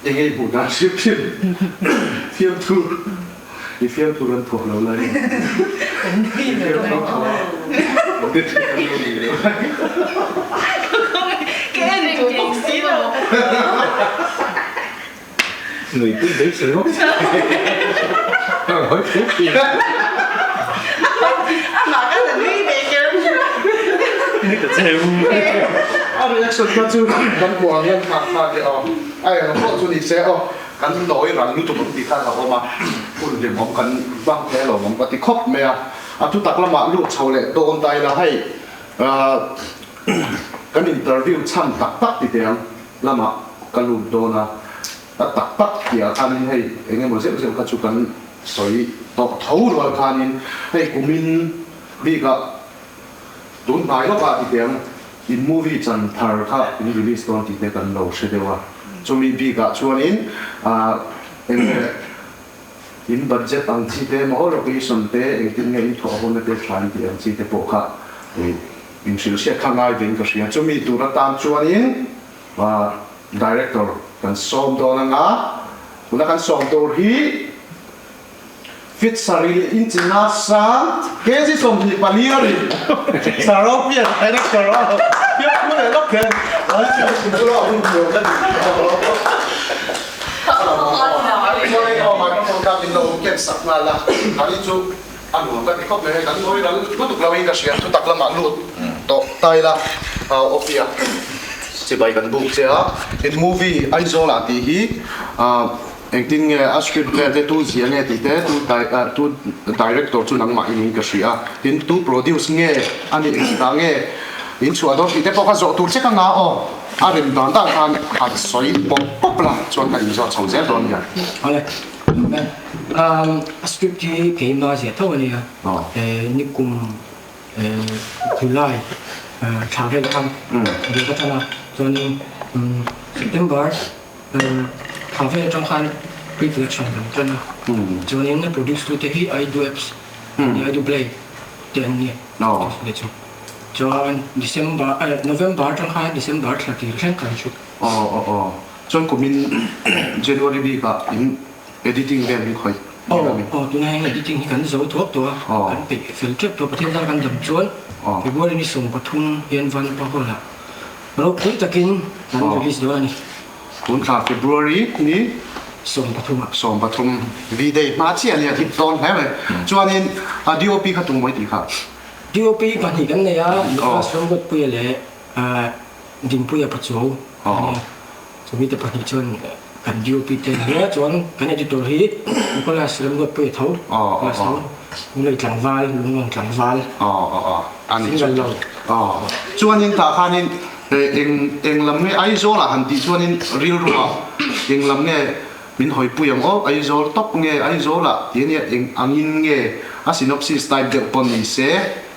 enge i hmuh dan hrim hrim fiamthu i fiamthu rawn thawh lo lai i fiamthu thawh a Nui pui beisei bawk A reaction kha chu kan hmuh ang hian thak thak e aw. A eng pawh chu ni se aw, kan nawi ran lutuk ang tih khan a awm a, hun hlimawm kan bang hle lo ang ka ti khawp mai a. A thutak lamah lut chho leh dawn ta ila hei kan interview chhan tak tak ti teh ang lamah ka lut dawn a, a tak tak tihah khanin hei eng emaw zeuh zeuh kha chu kan sawi tawh tho rual khanin hei kumin bikah tun hnai lawkah ti teh ang in movie chan thar kha in release dawn tih te kan lo hre deuh a, chumi bikah chuanin eng nge In budget ang chi te emaw location te engtin nge in thawh hun te tha in tih ang chi te pawh kha in hrilh hriat kha ngai vein ka hria. Chumi tur atan chuanin director kan sawm dawn anga tuna kan sawm tur hi fit sarih leh inch nga sang kg 24 a ni. Saropian director a fiamthu leh lawk hian Chuanin aw microphone kha min lo ken sak nghal a, ani chu A nuam ka ti khawp mai hei kan ngawi ral lutuk lo in ka hria thutak lamah lut tawh ta ila Awpia chibai kan buk che a in movie Aizawl ah tih hi engtin nge a script vel te tu zia nge tih te tu tu director chu nangmah in in ka hria tin tu produce nge a nih engtikah nge in chhuah dawn tih te pawh kha zawh tur che ka nga aw a rem dan dan khan han sawi pawp pawp la chuan ka inzawt chho zel dawn nia. A script hi keimah ziah tho a nia, nikum July thla vel khan ri ka tan a, chuanin September thla vel atang khan pre-production kan tan a, chuanin a produce tu te hi Aidu Apps leh Aidu Play te an ni chu. Chuan December November atang khan December thla tir thleng kan shoot. Chuan kumin January bikah in editing vel hi khawih Aw aw tunah hian editing hi kan zo thuak tawh a, kan peih fel tep tawh Pathian zar kan dam chuan February ni 13 hian Vanpa Hall ah ropui takin kan release dawn a ni. Tun thla February ni 13 ah. 13 V-day hma chiah nia hip dawn hle mai. Chuanin DOP kha tum mawi tih kha? DOP pahnih kan nei a, Lucas Ramruatpuia leh Dinpuia Pachuau a nia. Chumi te pahnih chuan kan DOP te an nia chuan kan editor hi Nicholas Remruatpuia tho Nicholas tho Lunglei tlangval Lunglawng tlangval single lo. Chuanin tah khanin eng eng lam nge Aizawl ah han tih chuanin rilru ah eng lam nge min hawipui ang aw Aizawl tawp nge Aizawl ah tih ania eng angin nge a synopsis type deuh pawh ni se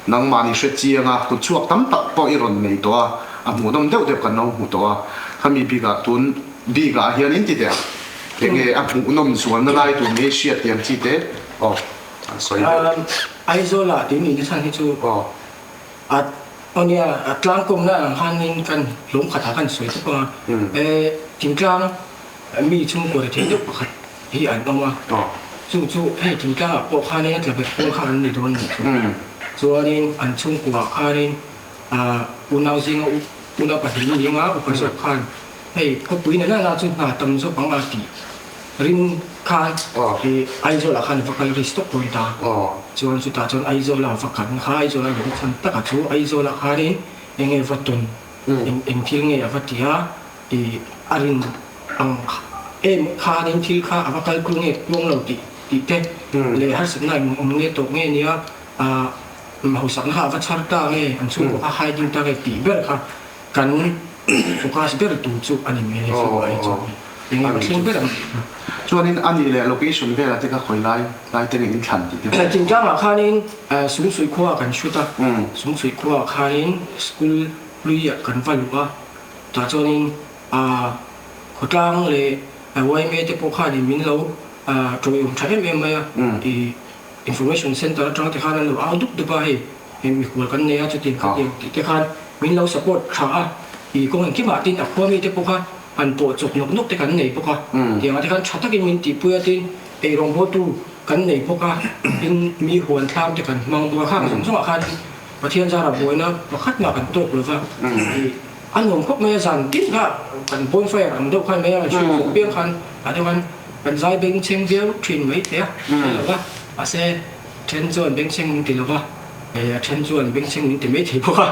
Nangmahni hre chiang a, kut chhuak tam tak pawh i rawn nei tawh a, a hmuhnawm deuh deuh kan lo hmu tawh a, khami bikah tun bikah hian in ti teh ang, enge a hmuhnawm zualna lai tur nge hriat tiang chi te aw an sawi deuh. Aizawl ah tih nihna chhan hi chu a aw nia a tlangkawmna ang khanin kan hlawm khatah khan sawi tawp ang a, e thingtlang mi chhungkaw rethei deuh pakhat hi an awm a, chu chu hei thingtlangah pawh khanin a tla bet pawl kha an ni dawn nih chu. Chuanin an chhungkuaah khanin aah unau zinga u unau pahnih ni zinga upa zawk khan hei khawpui na nana chu hna tam zawk ang a tih rin khan ih Aizawlah khan va kal risk tawk dawn ta. Chuan chutah chuan Aizawla va kal kha Aizawla lung chhan takah chu Aizawlah khanin eng nge va tawn eng eng thil nge a va ti a I a rin ang em khanin thil kha a va kal tluang nge tluang lo tih tih te leh harsatna eng awm nge tawk nge nia ah hausakna kha a va chhar ta nge an chhungkaw kha hiding ta nge tih ber kha kan focus ber tur chu a ni mai a ni chu ai chuan eng emaw thleng ber ang. Chuanin a nih leh location velah te kha khawi lai lai te nge in thlan tih te. Thingtlangah khanin Sungsuih khua kan shoot a, Sungsuih khuaah khanin school hlui ah kan va luh a, Tah chuanin khawtlang leh yma te pawh khanin min lo tawiawm tha em em mai a, i information center atang te khan an lo au dup dup a, hei mikhual kan nei a chutiang khatiang tih te khan min lo support tha a, i kawng engkimah tin a khua mi te pawh kha han pawh chawp nawk nawk te kan nei bawk a, tiangah te khan tha takin min tihpui a tin eirawngbawltu kan nei bawk a, tin mi huan thlam te kan hmang bawk a, khang zawng zawngah khanin Pathian zara buaina pakhat mah kan tawk lova, i a nuam khawp mai a, zan tin kha kan bonfire ang deuh khan mai a, hrilh zawh piang khan ah deuh khan kan zai bengchheng viau thin mai thei a, hre lova, mahse then chuan bengchheng min ti lova, a then chuan bengchheng min ti mai thei bawk a,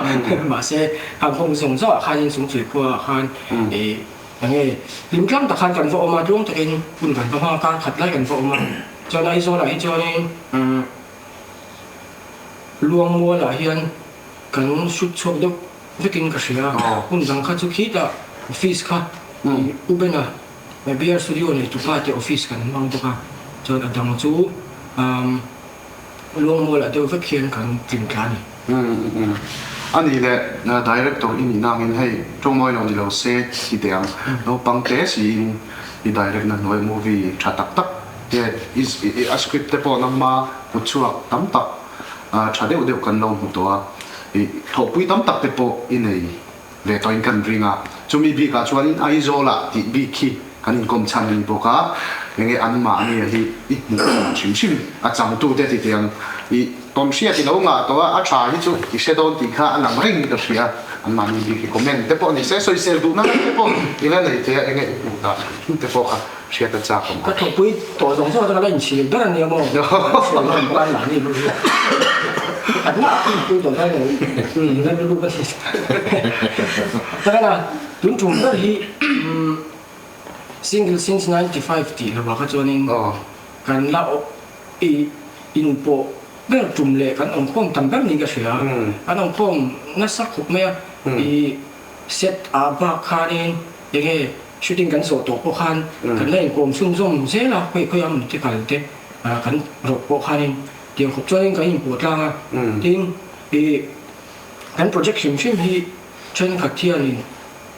mahse khang kawng zawng zawng ah khanin Sungchui khua ah khan i enge hlim tlang tak khan kan va awm a, tluang takin hun kan va hmang a, kar khat lai kan va awm a, chuan Aizawl ah hi chuanin umm. Luangmualah hian kan hrut chhuak deuh vekin ka hria. Hmun dang kha chu khitah office kha U Bena BR Studio nei tupa te office kan hmang bawk a, chuan a dang chu Luangmualah deuh vek hian kan tlin tla a ni. A nih leh director i nih nangin hei tawngmawi lo ni lo se ti teh ang. Naupang te siin i direct na hnuai movie tha tak tak te i a script te pawh nangma kut chhuak tam tak tha deuh deuh kan lo hmu tawh a, i thawhpui tam tak te pawh i nei ve tawhin kan ring a, chumi bikah chuanin Aizawlah tih bik khi kan inkawm chhan a ni bawk a, enge anmahni hi i hmuh dan hrim hrim a changtute ti teh ang i tawn hriat i lo ngah tawh a, a tha hi chu i hre dawn tih kha a lang reng ka hria, anmahni bik hi comment te pawh ni se sawisel duhna lai te pawh i la nei thei a, enge i hmuh dan te pawh kha. Hriat a chak awm. Ka thawhpui tawh zawng zawng atanga la inchhir ber a nia maw? Hriat a awm an mahni lu hi a na a inpui tawh dawn lo la lu ka ti. Takana tun tum ber hi single since 95 tih lovah kha chuanin kan la i inpawh ber tum leh kan awmkhawm tam ber niin ka hria. Kan awmkhawm nasa khawp mai a i set ah bak khanin enge Shooting kan zawh tawh pawh khan kan la inkawm chhunzawm zel a, khawi khawi a mun te kal te kan rawt pawh khanin tiang khawp chuanin kan inpawh tlang a. Tin, ih kan project hrim hrim hi thenkhat hianin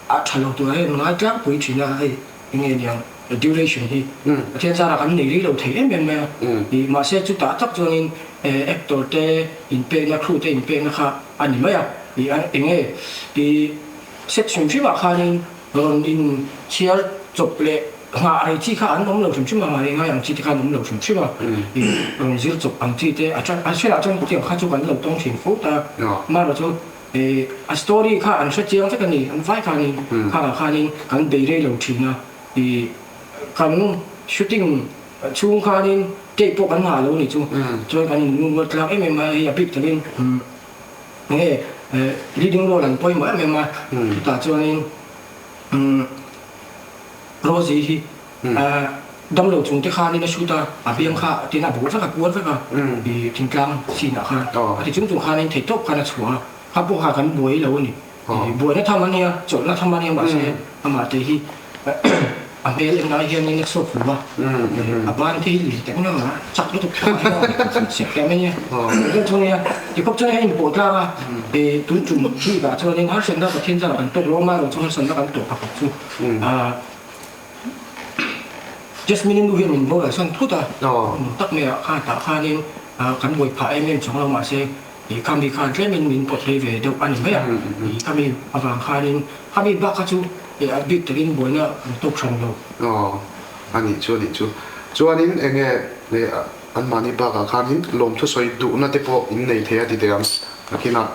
a tha lo tur a en ngai tlangpui thin a, hei enge niang duration hi Pathian zarah kan nei rei lo thei em em mai a. Ih mahse chutah tak chuanin actor te inpekna, crew te inpekna kha a ni mai a. Ih enge ih set hrim hrimah khanin Rawn in chhiar chawp leh nghah rei chi kha an awm lo hrim hrim a, nghah rei ngai ang chi te kha an awm lo hrim hrim a, i rawn zir chawp ang chi te a a hriatah chuan tiang kha chu kan lo tawng thin fo ta, amaherawh chu i a story kha an hre chiang vek a ni, an vai khanin khangah khanin kan bei rei lo thin a, i kan shooting chhung khanin tape pawh kan nghah lo ni chu, chuan kan in ngun tlak em em a, hei a bik takin. Nge leading role an pawimawh em em a, chutah chuanin Rosie hi damlo chung te khanin a shoot a, a biang kha tin a bawh vek a, puar vek a, i thingtlang scene ah khan a ti chung chung khanin theihtawp khan a chhuah a, kha pawh kha kan buai lo a ni. Buaina tham a nia, chawlhna tham a nia mahse amah te hi a hmel en lai hianin a chhuak fu a, a ban te hi lir tak ngang a, chak lutuk thlak a nia, sek teh mai nia. Chuan chu nia, tikhawp chuan a inpawh tlang a, tun tum bikah chuanin harsatna Pathian zarah kan tawk lo a, amaherawhchu harsatna kan tawh pakhat chu Jasmine-i nu hian min boral san thut a, tak maiah kha tah khanin kan buai phah em em chuang lo mahse Ih khami khan tlemin min pawt hlei ve deuh a ni mai a, ih khami avang khanin khami bak kha chu ih a bik takin buaina kan tawk hran lo. Aw, a nih chu a nih chu. Chuanin eng nge ih anmahni bakah khanin lawmthu sawi duhna te pawh in nei thei a ti teh ang. Nakinah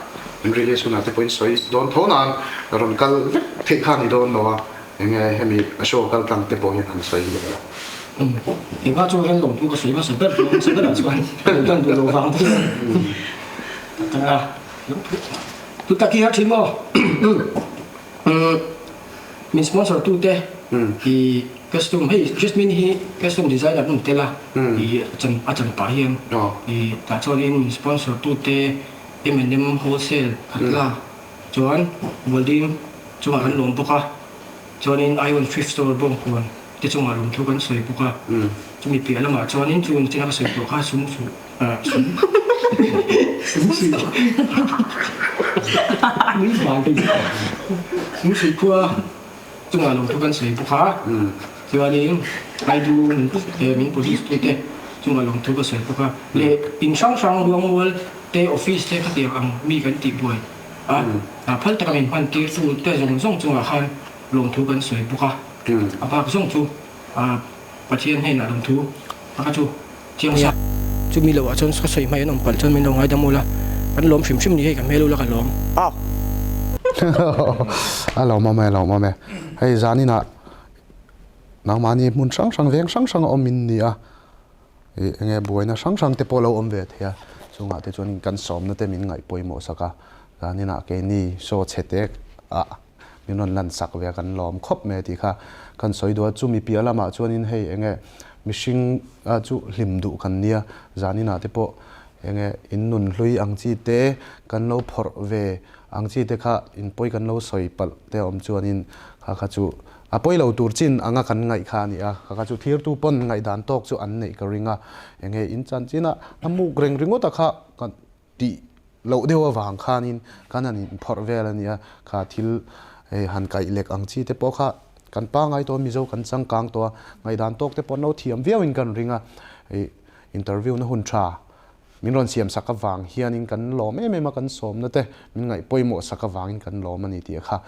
in release hunah te pawh in sawi dawn tho nan rawn kal vek theih kha a ni dawn lo a, eng nge hemi show kal tlang te pawh hian han sawi leh la. Engah chuan hian lawmthu ka sawi hmasa ber chu hmasa berah chuan kan duh lo vang te hian a tu tak hi a thin maw min sponsor tu te i costume hei Jasmine hi costume designer an tel a i a chan pah hian i tah chuanin min sponsor tu te M&M wholesale khatla chuan welding chungah kan lawm bawk a chuanin Ion thrift store bawngkawn te chungah lawmthu kan sawi bawk a, chumi piah lamah chuanin chu engtin a ka sawi tawh kha sum su sum sum sui sum sui khua chungah lawmthu kan sawi bawk a, chuanin Aidu min police tute chungah lawmthu ka sawi bawk a, leh in hrang hrang Luangmual te office te khatiang ang mi kan tih buai a, phal taka min hman tir tu te zawng zawng chungah khan lawmthu kan sawi bawk a. A bak zawng chu Pathian hnenah lawmthu a kha chu chiang sa. Chumi loah chuan ka sawi hmai an awm palh chuan min lo ngaidam ula, kan lawm hrim hrim ni hei ka hmel ula ka lawm. A lawm awm e, a lawm awm e. Hei zaninah nangmahni hmun hrang hrang veng hrang hrang a awm in ni a, ih enge buaina hrang hrang te pawh lo awm ve thei a, chungah te chuan kan sawmna te min ngaih pawimawh sak a, zaninah keini show chhe tek ah min rawn lan sak ve a kan lawm khawp mai a tih kha kan sawi duh a, chumi piah lamah chuanin hei enge mihring chu hlim duh kan nia, zaninah te pawh enge in nun hlui ang chi te kan lo phawrh ve ang chi te kha in pawi kan lo sawi palh te a awm chuanin kha kha chu a pawi lo tur chin anga kan ngaih kha a ni a, kha kha chu thirtu pawn ngaihdan tawk chu an neih ka ring a, enge in chanchin a a muk reng ringawt a kha kan tih loh deuh avang khanin kan han inphawrh vel a nia, kha thil hei han kaih lek ang chi te pawh kha kan pangai tawh a, Mizo kan changkang tawh a, ngaihdan tawk te pawh an lo thiam viauin kan ring a, hei interview na hun tha min rawn siam sak avang hianin kan lawm em em a, kan sawmna te min ngaih pawimawh sak avangin kan lawm a ni tih kha.